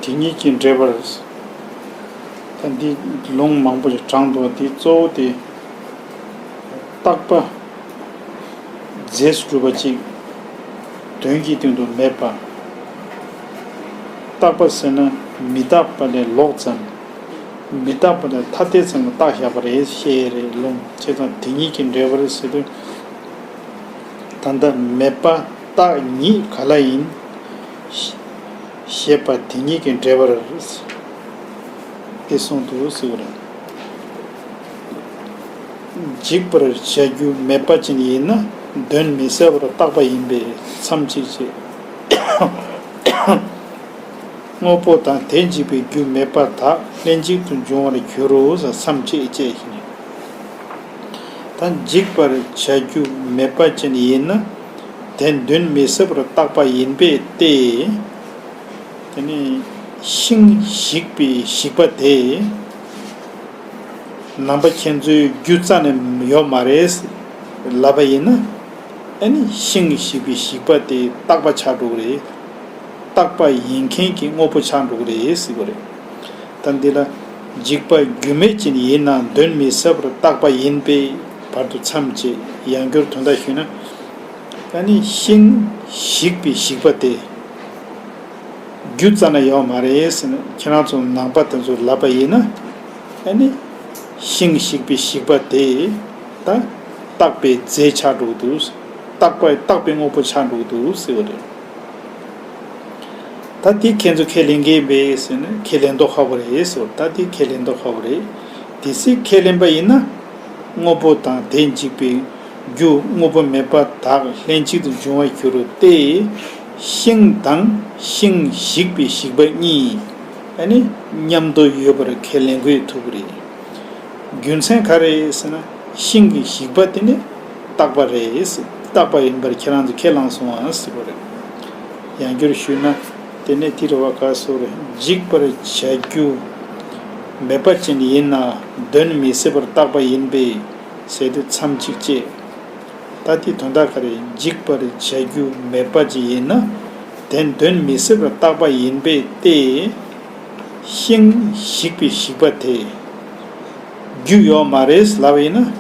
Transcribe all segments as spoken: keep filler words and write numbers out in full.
དེ་ཉིད་ཀྱི་འགྲེལ་པར། ད་འདི་ལུང་མང་པོ་ཞིག་དྲངས་འདུག་དེ་གཙོ་བོ་དེ་རྟག་པ་རྫས་སུ་གྲུབ་པ་གཅིག་དོན་གྱི་སྟེང་དུ་མེད་པ། རྟག་པ་ཟེར་ན་མི་རྟག་པ་ལས་ལོག་ཙམ། མི་རྟག་པ་ལས་ཐ་དད་ཙམ་ལ་བཏགས་བཞག་པ་རེད་ཞེས་རེད་ལུང་། བྱས་ཙང་དེ་ཉིད་ཀྱི་འགྲེལ་པར་ཟེར་དུས། ད་ལྟ་མེད་པ་རྟག་ཉིད་ག་ལ་ཡིན། ཞེས་པ་དེ་ཉིད་ཀྱི་འགྲེལ་པར་དེ་གསུངས་འདུག་ཟེར་བ་རེད། འཇིག་པར་བྱ་རྒྱུ་མེད་པ་ཅན་ཡིན་ན་གདོན་མི་ཟ་བར་རྟག་པ་ཡིན་པས་མཚམས་གཅིག་ཅེས། དངོས་པོ་དང་དེ་འཇིག་པའི་རྒྱུ་མེད་པ་དག་ལྷན་ཅིག་ཏུ་འབྱུང་བར་འགྱུར་རོ་ཟེར་མཚམས་གཅིག་ཅེས་ཞེས་ནས། ད་འཇིག་པར་བྱ་རྒྱུ་མེད་པ་ཅན་ཡིན་ན་དེ་གདོན་མི་ཟ་བར་རྟག་པ་ཡིན་པས་ཏེ། དེ་ནི་ཤིང་ཞིག་པའི་ཞིག་པ་དེ་ནང་པ་ཁྱེད་ཚོའི་རྒྱུ་རྩ་ནས་ཡོད་མ་རེད་ལབ་པ་ཡིན་ན། ཨ་ནི་ཤིང་ཞིག་པའི་ཞིག་པ་དེ་རྟག་པ་ཆགས་འགྲོ་གི་རེད། རྟག་པ་ཡིན་མཁན་གྱི་དངོས་པོ་ཆགས་འགྲོ་གི་རེད་ཟེར་གྱི་རེད། ད་འདི་ལ་འཇིག་པ་རྒྱུ་མེད་ཅན་ཡིན་ན་གདོན་མི་ཟ་བར་རྟག་པ་ཡིན་པས་བར་དུ་མཚམས་བཅད། ཡང་བསྐྱར་དོན་དག་ཞུས་ན། ཨ་ནི་ཤིང་ཞིག་པའི་ཞིག་པ་དེ་རྒྱུ་རྩ་ནས་ཡོད་མ་རེད་ཟེར་ནས་ཁྱེད་རང་ཚོ་ནང་པ་དེ་ཚོ་ལབ་པ་ཡིན་ན། ཨ་ནི་ཤིང་ཞིག་པའི་ཞིག་པ་དེ་ད་རྟག་པའི་རྫས་ཆགས་འགྲོ་གི་འདུག་རྟག་པ་རྟག་པའི་དངོས་པོ་ཆགས་འགྲོ་གི་འདུག་ཟེར་བ་རེད། ད་དེ་ཁྱེད་ཚོ་ཁས་ལེན་གྱི་མེད་ཟེར་ན་ཁས་ལེན་མདོག་ཁ་པོ་རེད་ཟེར། ད་དེ་ཁས་ལེན་མདོག་ཁ་པོ་རེད། དེ་སྲིད་ཁས་ལེན་པ་ཡིན་ན། དངོས་པོ་དང་དེ་འཇིག་པའི་རྒྱུ་དངོས་པོ་མེད་པ་དག་ལྷན་ཅིག་ཏུ་འབྱུང་བར་འགྱུར་རོ་སྟེ། ཤིང་དང་ཤིང་ཞིག་པའི་ཞིག་པ་གཉིས་ཨ་ནི་མཉམ་དུ་ཡོད་པར་ཁས་ལེན་དགོས་ཐུག་པ་རེད། རྒྱུ་མཚན་ག་རེ་ཟེར་ན་ཤིང་གི་ཞིག་པ་དེ་ནི་རྟག་པ་རེད། རྟག་པ་ཡིན་པར་ཁྱེད་རང་ཚོ་ཁས་བླངས་སོང་ཨ་ཟེར་བ་རེད། ཡང་བསྐྱར་ཞུས་ན། དེ་ནས་དེ་རུ་བ་ག་སོགས་རེད། འཇིག་པར་བྱ་རྒྱུ་མེད་པ་ཅན་ཡིན་ན་གདོན་མི་ཟ་བར་རྟག་པ་ཡིན་པས་ཟེར་དུས་མཚམས་གཅིག་བཅད། ད་དེ་དོན་དག་ག་རེ། འཇིག་པར་བྱ་རྒྱུ་མེད་པ་ཅན་ཡིན་ན་དེ་གདོན་མི་ཟ་བར་རྟག་པ་ཡིན་པས་ཏེ། ཤིང་ཞིག་པའི་ཞིག་པ་དེ་རྒྱུ་ཡོད་མ་རེད་ལབ་ཡིན་ན།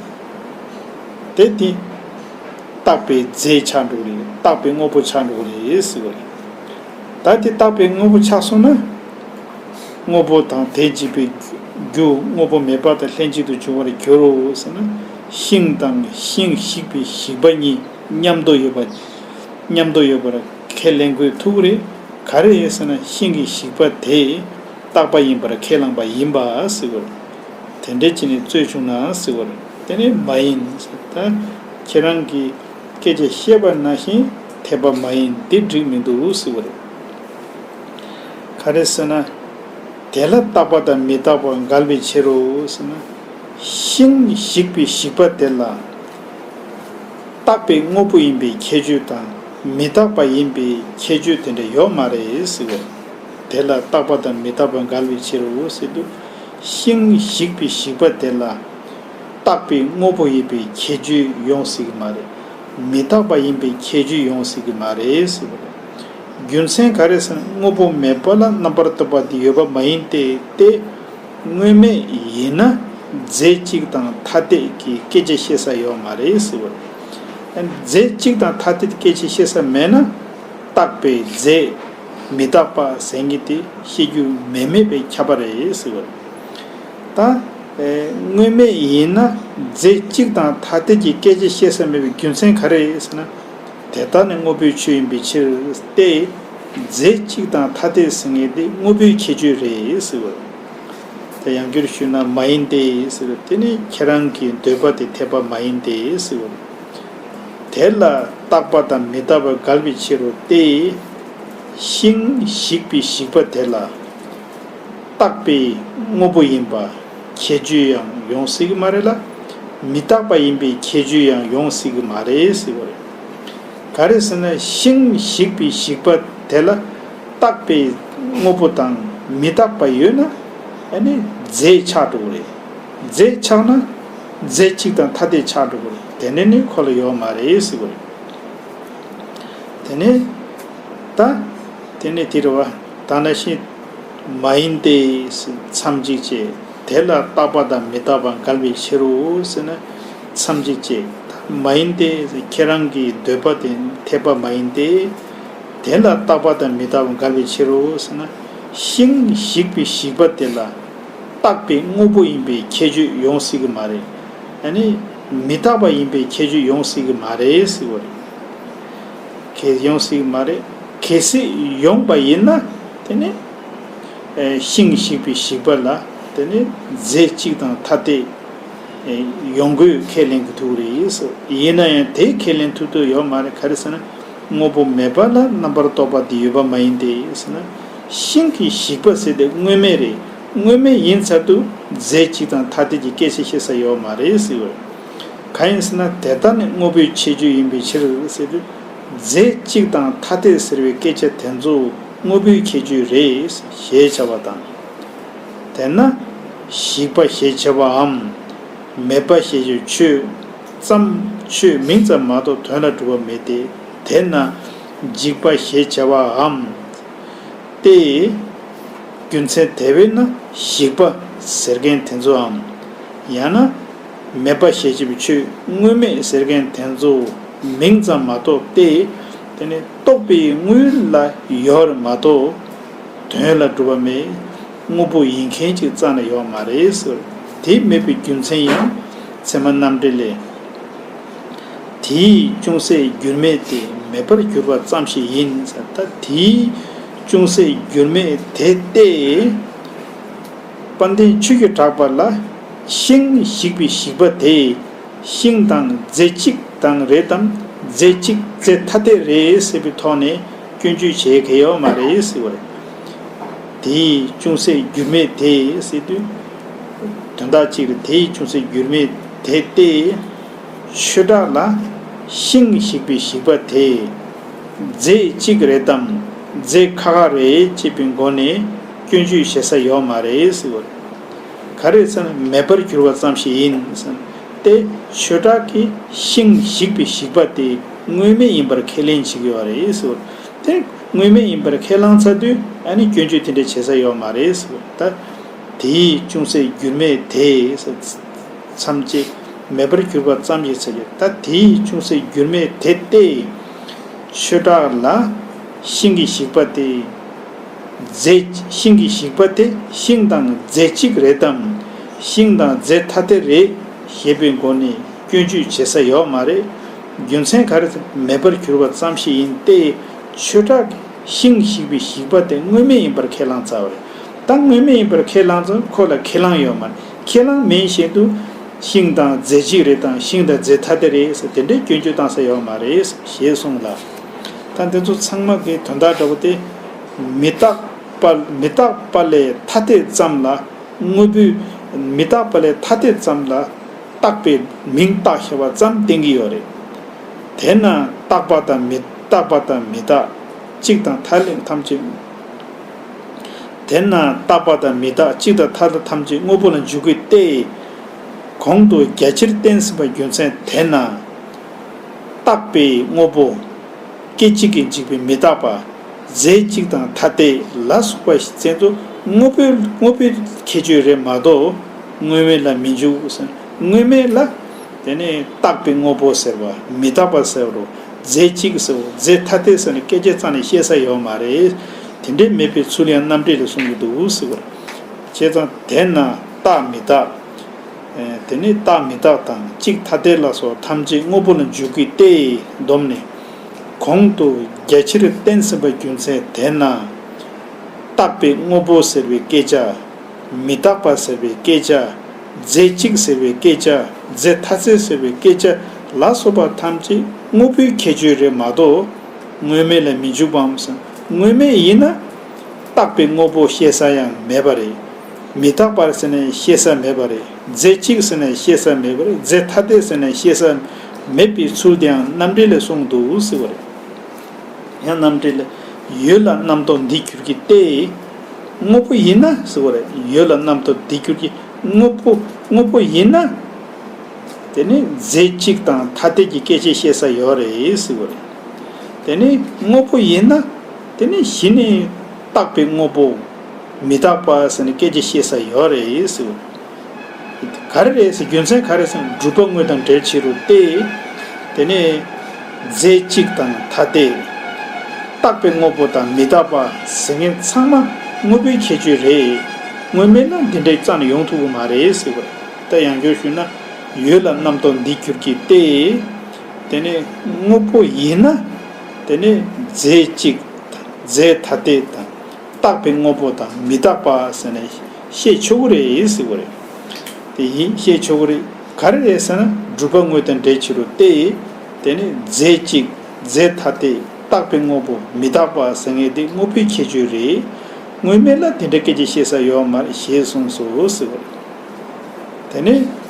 དེ་དེ་རྟག་པའི་རྫས་ཆགས་འགྲོ་གི་རེད། རྟག་པའི་དངོས་པོ་ཆགས་འགྲོ་གི་རེད་ཟེར་བ་རེད། ད་དེ་རྟག་པའི་དངོས་པོ་ཆགས་སོང་ན། དངོས་པོ་དང་དེ་འཇིག་པའི་རྒྱུ་དངོས་པོ་མེད་པ་དང་ལྷན་ཅིག་ཏུ་འབྱུང་བར་འགྱུར་རོ་ཟེར་ན། ཤིང་དང་ཤིང་ཞིག་པའི་ཞིག་པ་གཉིས་མཉམ་དུ་ཡོད་པ། མཉམ་དུ་ཡོད་པར་ཁས་ལེན་དགོས་ཐུག་རེད། ག་རེ་ཡིན་ཟེར་ན་ཤིང་གི་ཞིག་པ་དེ་རྟག་པ་ཡིན་པར་ཁས་བླངས་པ་ཡིན་པ་ཟེར་བ་རེད། དེ་འདྲ་བྱས་ནས་རྩོད་བྱུང་ན་ཟེར་བ་རེད། དེ་ནི་མ་ཡིན་ཟེར། ད་ཁྱེད་རང་གིས་སྐད་ཆ་བཤད་པ་ནང་བཞིན་འཐད་པ་མ་ཡིན། དེ་འགྲིག་མི་འདུག་ཟེར་བ་རེད། ག་རེ་ཟེར་ན། དེ་ལ་རྟག་པ་དང་མི་རྟག་པ་འགལ་བའི་ཕྱིར་རོ་ཟེར་ན། ཤིང་ཞིག་པའི་ཞིག་པ་དེ་ལ་རྟག་པའི་དངོས་པོ་ཡིན་པའི་ཁྱད་ཆོས་དང་མི་རྟག་པ་ཡིན་པའི་ཁྱད་ཆོས་དེ་འདྲ་ཡོད་མ་རེད་ཟེར་བས། དེ་ལ་རྟག་པ་དང་མི་རྟག་པ་འགལ་བའི་ཕྱིར་རོ་ཟེར་དུས། ཤིང་ཞིག་པའི་ཞིག་པ་དེ་ལ་རྟག་པའི་དངོས་པོ་ཡིན་པའི་ཁྱད་ཆོས་ཡོང་སྲིད་ཀྱི་མ་རེད། མི་རྟག་པ་ཡིན་པའི་ཁྱད་ཆོས་ཡོང་སྲིད་ཀྱི་མ་རེད་ཟེར་བ་རེད། རྒྱུ་མཚན་ག་རེ་ཟེར་ན་དངོས་པོ་མེད་པ་ལ་རྣམ་པར་རྟོག་པ་དེ་ཡོད་པ་མ་ཡིན་ཏེ། དེ་དངོས་མེད་ཡིན་ན་རྫས་གཅིག་དང་ཐ་དད་ཀྱི་སྐད་ཆ་བཤད་ས་ཡོད་མ་རེད་ཟེར་བ་རེད། རྫས་གཅིག་དང་ཐ་དད་སྐད་ཆ་བཤད་ས་མེད་ན་རྟག་པའི་རྫས་མི་རྟག་པ་ཟེར་མཁན་དེ་བཤད་རྒྱུ་མེད་མེད་པས་ཁྱབ་པ་རེད་ཟེར་བ་རེད། ད། ཨེ། དངོས་མེད་ཡིན་ན་རྫས་གཅིག་དང་ཐ་དད་ཀྱི་སྐད་ཆ་བཤད་ས་མེད་པའི་རྒྱུ་མཚན་ག་རེ་རེད་ཟེར་ན། དེ་ལྟར་ནི་དངོས་པོའི་ཆོས་ཡིན་པའི་ཕྱིར་ཏེ། རྫས་གཅིག་དང་ཐ་དད་ཟེར་མཁན་དེ་དངོས་པོའི་ཁྱད་ཆོས་རེད་ཟེར་བ། དེ་ཡང་བསྐྱར་ཞུས་ན་མ་ཡིན་ཏེ་ཟེར་བ་དེ་ནི་ཁྱེད་རང་གི་འདོད་པ་དེ་འཐད་པ་མ་ཡིན་ཏེ་ཟེར་བ། དེ་ལ་རྟག་པ་དང་མི་རྟག་པ་འགལ་བའི་ཕྱིར་རོ་སྟེ། ཤིང་ཞིག་པའི་ཞིག་པ་དེ་ལ་རྟག་པའི་དངོས་པོ་ཡིན་པ་ཁྱད་ཆོས་ཡང་ཡོང་སྲིད་ཀྱི་མ་རེད་ལ། མི་རྟག་པ་ཡིན་པའི་ཁྱད་ཆོས་ཡང་ཡོང་སྲིད་ཀྱི་མ་རེད་ཟེར་བ་རེད། ག་རེ་ཟེར་ན་ཤིང་ཞིག་པའི་ཞིག་པ་དེ་ལ་རྟག་པའི་དངོས་པོ་དང་མི་རྟག་པ་ཡོད་ན་ཨ་ནི་རྫས་ཆགས་འགྲོ་གི་རེད། རྫས་ཆགས་ན་རྫས་གཅིག་དང་ཐ་དད་ཆགས་འགྲོ་གི་རེད། དེ་ནས་ནི་ཁོ་ལ་ཡོད་མ་རེད་ཟེར་བ་རེད། དེ་ནས་ད་དེ་ནས་དེ་རེད་བ། ད་ནང་བཞིན་ མ་ཡིན་ཏེ། མཚམས་གཅིག་བཅད། དེ་ལ་རྟག་པ་དང་མི་རྟག་པ་འགལ་བའི་ཕྱིར་རོ་ཟེར་ན། མཚམས་གཅིག་བཅད། མ་ཡིན་ཏེ། ཁྱེད་རང་གི་འདོད་པ་དེ་འཐད་པ་མ་ཡིན་ཏེ། དེ་ལ་རྟག་པ་དང་མི་རྟག་པ་འགལ་བའི་ཕྱིར་རོ་ཟེར་ན། ཤིང་ཞིག་པའི་ཞིག་པ་དེ་ལ་རྟག་པའི་དངོས་པོ་ཡིན་པའི་ཁྱད་ཆོས་ཡོང་སྲིད་ཀྱི་མ་རེད། ཨ་ནི་མི་རྟག་པ་ཡིན་པའི་ཁྱད་ཆོས་ཡོང་སྲིད་ཀྱི་མ་རེད་ཟེར་བ་རེད། གལ་ཡོང་སྲིད་ཀྱི་མ་རེད། གལ་སྲིད་ཡོང་པ་ཡིན་ན། དེ་ནི་ཨེ་ཤིང་ཞིག་པའི་ཞིག་པ་ལ་དེ་ནི་རྫས་གཅིག་དང་ཐ་དད་ཨེ་ཡོང་དགོས་ཁས་ལེན་གྱི་ཐུག་རེད་ཟེར། ཡིན་ན་ཡང་དེ་ཁས་ལེན་ཐུབ་ཐུབ་ཡོད་མ་རེད། ག་རེ་ཟེར་ན། དངོས་པོ་མེད་པ་ལ་རྣམ་པར་རྟོག་པ་དེ་ཡོད་པ་མ་ཡིན་ཏེ་ཟེར་ན། ཤིང་གི་ཞིག་པ་ཟེར་དེ་དངོས་མེད་རེད། དངོས་མེད་ཡིན་ཚར་དུས་རྫས་གཅིག་དང་ཐ་དད་ཀྱི་སྐད་ཆ་བཤད་ས་ཡོད་མ་རེད་ཟེར་བས། གང་ཡིན་ཟེར་ན། དེ་ལྟ་ནི་དངོས་པོའི་ཁྱད་ཆོས་ཡིན་པའི་ཕྱིར་ཟེར་དུས། རྫས་གཅིག་དང་ཐ་དད་ཟེར་བའི་སྐད་ཆ་དེ་ཚོ་དངོས་པོའི་ཁྱད་ཆོས་རེད་ཞེས་བྱ་བ་དང་། དེས་ན་ཞིག་པ་ཞེས་བྱ་བའམ། མེད་པ་ཞེས་བྱ་བའི་ཆོས་ཙམ། ཆོས་མིང་ཙམ་མ་གཏོགས་དོན་ལ་གྲུབ་པ་མེད་དེ། དེས་ན་འཇིག་པ་ཞེས་བྱ་བའམ། སྟེ། རྒྱུ་མཚན་དེ་བས་ན་ཞིག་པ་ཟེར་མཁན་དེ་ཚོའམ། ཡང་ན་མེད་པ་ཞེས་བྱ་བའི་ཆོས་དངོས་མེད་ཟེར་མཁན་དེ་ཚོ་མིང་ཙམ་མ་གཏོགས་ཏེ། དེ་ནི་རྟོག་པའི་དངོས་ལ་ཡོད་རེད་མ་གཏོགས་དོན་ལ་གྲུབ་པ་མེད། དངོས་པོ་ཡིན་མཁན་ཅིག་རྩ་ནས་ཡོད་མ་རེད་ཟེར། དེ་མེད་པའི་རྒྱུ་མཚན་ཡང་ཚད་མ་རྣམ་འགྲེལ་ལས། དེའི་ཅུང་ཟད་འགྱུར་མེད་དེ་མེད་པར་གྱུར་པ་ཙམ་ཞིག་ཡིན། ད་དེའི་ཅུང་ཟད་འགྱུར་མེད་དེ་སྟེ། དཔལ་ལྡན་ཆོས་ཀྱི་གྲགས་པ་ལ་ཤིང་ཞིག་པའི་ཞིག་པ་དེ་ཤིང་དང་རྫས་གཅིག་དང་རེད་དམ། རྫས་གཅིག་རྫས་ཐ་དད་རེད་ཟེར་བའི་ཐོག་ནས་སྐྱོན་བརྗོད་བྱེད་མཁན་ཡོད་མ་རེད་ཟེར་བ་རེད། དེའི་ཅུང་ཟད་འགྱུར་མེད་དེ་ཟེར་དུས། དོན་དག་གཅིག་རེད། དེའི་ཅུང་ཟད་འགྱུར་མེད་དེ་སྟེ། ཆོས་གྲགས་ལ་ཤིང་ཞིག་པའི་ཞིག་པ་དེ་རྫས་གཅིག་རེད་དམ། རྫས་ཁ་ཁ་རེད་ཅེས་པའི་སྒོ་ནས་སྐྱོན་བརྗོད་བྱེད་ས་ཡོད་མ་རེད་ཟེར་བ་རེད། ག་རེ་ཟེར་ན། མེད་པར་གྱུར་པ་ཙམ་ཞིག་ཡིན་ཟེར་ན། དེ་ཆོས་གྲགས་ཀྱིས་ཤིང་ཞིག་པའི་ཞིག་པ་དེ་དངོས་མེད་ཡིན་པར་ཁས་ལེན་བྱེད་ཀྱི་ཡོད་རེད་ཟེར་བ་རེད། དེ་དངོས་མེད་ཡིན་པར་ཁས་བླངས་ཚར་དུས། ཨ་ནི་སྐྱོན་བརྗོད་དེ་འདྲ་བྱེད་ས་ཡོད་མ་རེད་ཟེར་བ་རེད། ད་དེའི་ཅུང་ཟད་འགྱུར་མེད་དེ་ཟེར། མཚམས་བཅད། མེད་པར་གྱུར་པ་ཙམ་ཞིག་ཟེར་གྱི། ད་དེའི་ཅུང་ཟད་འགྱུར་མེད་དེ་སྟེ། ཆོས་གྲགས་ལ་ཤིང་གི་ཞིག་པ་དེ། རྫས། ཤིང་གི་ཞིག་པ་དེ་ཤིང་དང་རྫས་གཅིག་རེད་དམ། ཤིང་དང་རྫས་ཐ་དད་རེད་ཞེས་པའི་སྒོ་ནས་སྐྱོན་བརྗོད་བྱེད་ས་ཡོད་མ་རེད། རྒྱུ་མཚན་ག་རེ་ཟེར། མེད་པར་གྱུར་པ་ཙམ་ཞིག་ཡིན་ཏེ། ཆོས་གྲགས་ཀྱིས་ཤིང་ཞིག་པའི་ཞིག་པ་དེ་དངོས་མེད་ཡིན་པར་ཁས་བླངས་ཚར་བ་རེད། ད་དངོས་མེད་ཡིན་པར་ཁས་བླངས་ཙང་ཁོ་ལ་ཁས་བླངས་ཡོད་མ་རེད། ཁས་བླངས་མིན་བཞིན་དུ་ཤིང་དང་རྫས་གཅིག་རེད་དམ། ཤིང་དང་རྫས་ཐ་དད་རེད་ཟེར་དེ་འདྲའི་སྐྱོན་བརྗོད་བཏང་ས་ཡོད་མ་རེད་ཞེས་གསུངས་ལ། ད་འདི་ཚོ་ཚང་མ་གི་དོན་དག་འདྲ་བོ་དེ། མི་རྟག་པ། མི་རྟག་པ་ལས་ཐ་དད་ཙམ་ལ། དངོས་པོའི། མི་རྟག་པ་ལས་ཐ་དད་ཙམ་ལ་རྟག་པའི་མིང་བཏགས་བཞག་པ་ཙམ་བསྟན་གྱི་ཡོད་རེད། དེས་ན་རྟག་པ་དང་མི་རྟག་པ་དང་མི་རྟག་གཅིག་དང་ཐ་དད་ཐམས་ཅད། དེས་ན་རྟག་པ་དང་མི་རྟག་གཅིག་དང་ཐ་དད་ཐམས་ཅད་དངོས་པོ་ལ་འཇུག་གི་སྟེ། གོང་དུ་རྒྱ་ཆེར་བསྟན་ཟིན་པ་རྒྱུ་མཚན་དེས་ན། རྟག་པའི་དངོས་པོ། སྐད་ཅིག་གིས་འཇིག་པའི་མི་རྟག་པ། རྫས་གཅིག་དང་ཐ་དད་ལ་སོགས་པ་ཞིག་ཚན་དུ་དངོས་པོའི། དངོས་པོའི་ཁྱད་ཆོས་རེད་མ་གཏོགས་དངོས་མེད་ལ་མི་འཇུག་ཟེར། དངོས་མེད་ལ་དེ་ནས་རྟག་པའི་དངོས་པོ་ཟེར་བ། མི་རྟག་པ་ཟེར་བ། རྫས་གཅིག་ཟེར་བ། རྫས་ཐ་དད་ཟེར་ནས་སྐད་ཆ་རྩ་ནས་བཤད་ས་ཡོད་མ་རེད། དེ་འདྲའི་མེད་པའི་ཚུལ་ཡང་རྣམ་འགྲེལ་ལ་གསུང་གི་འདུག་ཟེར་བ་རེད། བྱས་ཙང་དེས་ན་རྟག་མི་རྟག་དེ་ནི་རྟག་མི་རྟག་དང་གཅིག་ཐ་དད་ལ་སོགས་ཐམས་ཅད་དངོས་པོ་ལ་འཇུག་གི་སྟེ། བསྡོམས་ནས། གོང་དུ་རྒྱ་ཆེར་བསྟན་ཟིན་པ་རྒྱུ་མཚན་དེས་ན། རྟག་པའི་དངོས་པོ་ཟེར་བའི་སྐད་ཆ། མི་རྟག་པ་ཟེར་བའི་སྐད་ཆ། རྫས་གཅིག་ཟེར་བའི་སྐད་ཆ། རྫས་ཐ་དད་ཟེར་བའི་སྐད་ཆ་ལ་སོགས་པ་ཐམས་ཅད་དངོས་པོའི་ཁྱད་ཆོས་རེད་མ་གཏོགས། དངོས་མེད་ལ་མི་འཇུག་པའམ་ཟེར། དངོས་མེད་ཡིན་ན། རྟག་པའི་དངོས་པོ་བཤད་ས་ཡང་མེད་པ་རེད། མི་རྟག་པར་ཟེར་ནས་བཤད་ས་མེད་པ་རེད། རྫས་གཅིག་ཟེར་ནས་བཤད་ས་མེད་པ་རེད། རྫས་ཐ་དད་ཟེར་ནས་བཤད་ས་མེད་པའི་ཚུལ་དེའང་རྣམ་འགྲེལ་ལས་གསུངས་འདུག་ཟེར་བ་རེད། ཡང་རྣམ་འགྲེལ་ལས། ཡོད་ལ་རྣམ་རྟོག་འདི་འགྱུར་གྱི་སྟེ། དངོས་པོ་ཡིན་ན་ཟེར་བ་རེད། ཡོད་ལ་རྣམ་རྟོག་འདི་འགྱུར་གྱི། དངོས་པོ། དངོས་པོ་ཡིན་ན། དེ་ནི་རྫས་གཅིག་དང་ཐ་དད་ཀྱི་སྐད་ཆ་བཤད་ས་ཡོད་རེད་ཟེར་བ་རེད། དེ་ནི་དངོས་པོ་ཡིན་ན། དེ་ནི་གཞི་ནས་རྟག་པའི་དངོས་པོ། མི་རྟག་པ་ཟེར་ནས་སྐད་ཆ་བཤད་ས་ཡོད་རེད་ཟེར། ག་རེ་རེད་ཟེར། རྒྱུ་མཚན་ག་རེ་ཟེར་ན་སྒྲུབ་པ་དངོས་དང་འབྲེལ་ཕྱིན་རུང་སྟེ། དེ་ནས་རྫས་གཅིག་དང་ཐ་དད། རྟག་པའི་དངོས་པོ་དང་མི་རྟག་པ་ཟེར་མཁན་ཚང་མ་དངོས་པོའི་ཁྱད་ཆོས་རེད། དངོས་མེད་ལ་འདི་འདྲའི་རྩ་ནས་ཡོང་ཐུབ་ཀྱི་མ་རེད་ཟེར་བ་རེད། ད་ཡང་བསྐྱར་ཞུས་ན། ཡོད་ལ་རྣམ་རྟོག་འདི་འགྱུར་གྱི་སྟེ། དེ་ནས་དངོས་པོ་ཡིན་ན། དེ་ནས་རྫས་གཅིག་རྫས་ཐ་དད་དང་། རྟག་པའི་དངོས་པོ་དང་མི་རྟག་པ་ཟེར་ནས་བཤད་ཆོག་གི་རེད་ཟེར་བ་རེད། དེ་ཡིན་བཤད་ཆོག་གི་རེད། ག་རེ་རེད་ཟེར་ན་སྒྲུབ་པ་དངོས་དང་འབྲེལ་ཕྱིན་རུང་སྟེ། དེ་ནི་རྫས་གཅིག་རྫས་ཐ་དད་རྟག་པའི་དངོས་པོ་མི་རྟག་པ་ཟེར་མཁན་དེ་དངོས་པོའི་ཁྱད་ཆོས་རེད། དངོས་མེད་ལ་དེ་འདྲ་སྐད་ཆ་བཤད་ས་ཡོད་མ་རེད་ཞེས་གསུངས་སོ་ཟེར་བ་རེད། དེ་ནས་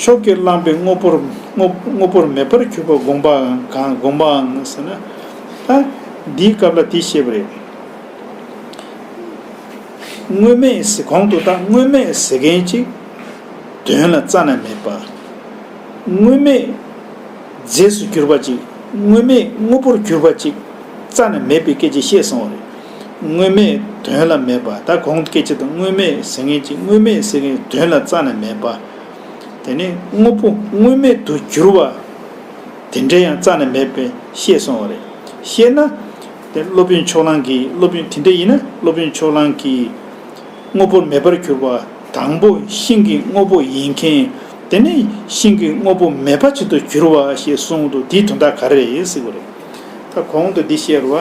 ཕྱོགས་ཀྱིས་བླངས་པའི་དངོས་པོར་དངོས་དངོས་པོར་མེད་པར་གྱུར་པ་དགོངས་པའང་གང་དགོངས་པའང་ཟེར་ན། ད་འདིའི་སྐབས་ལ་འདི་བཤད་པ་རེད། དངོས་མེད་ཟེར་གོང་དུ་ད་དངོས་མེད་ཟེར་མཁན་ཅིག་དོན་ལ་རྩ་ནས་མེད་པ། དངོས་མེད་རྫས་སུ་གྱུར་པ་ཅིག་དངོས་མེད་དངོས་པོར་གྱུར་པ་ཅིག་རྩ་ནས་མེད་པའི་སྐད་ཆ་བཤད་སོང་བ་རེད། དངོས་མེད་དོན་ལ་མེད་པ། ད་གོང་དུ་སྐད་ཆ་དང་དངོས་མེད་ཟེར་མཁན་ཅིག་དངོས་མེད་ཟེར་མཁན་དོན་ལ་རྩ་ནས་མེད་པ། དེ་ནས་དངོས་པོ་དངོས་མེད་དུ་གྱུར་པ། དེ་འདྲ་ཡང་རྩ་ནས་མེད་པའི་བཤད་སོང་བ་རེད། བཤད་ན། དེ་སློབ་དཔོན་ཕྱོགས་གླང་གིས་སློབ་དཔོན་དེ་འདྲ་ཡིན་ན་སློབ་དཔོན་ཕྱོགས་གླང་གིས། དངོས་པོར་མེད་པར་གྱུར་པ། དང་པོ་ཤིང་གི་དངོས་པོ་ཡིན་མཁན། དེ་ནས་ཤིང་གི་དངོས་པོ་མེད་པ་ཅིག་ཏུ་གྱུར་པ་ཞེས་གསུངས་འདུག་དེའི་དོན་དག་ག་རེ་རེད་ཟེར་བ་རེད། ད་གོང་དུ་འདི་བཤད་རུ་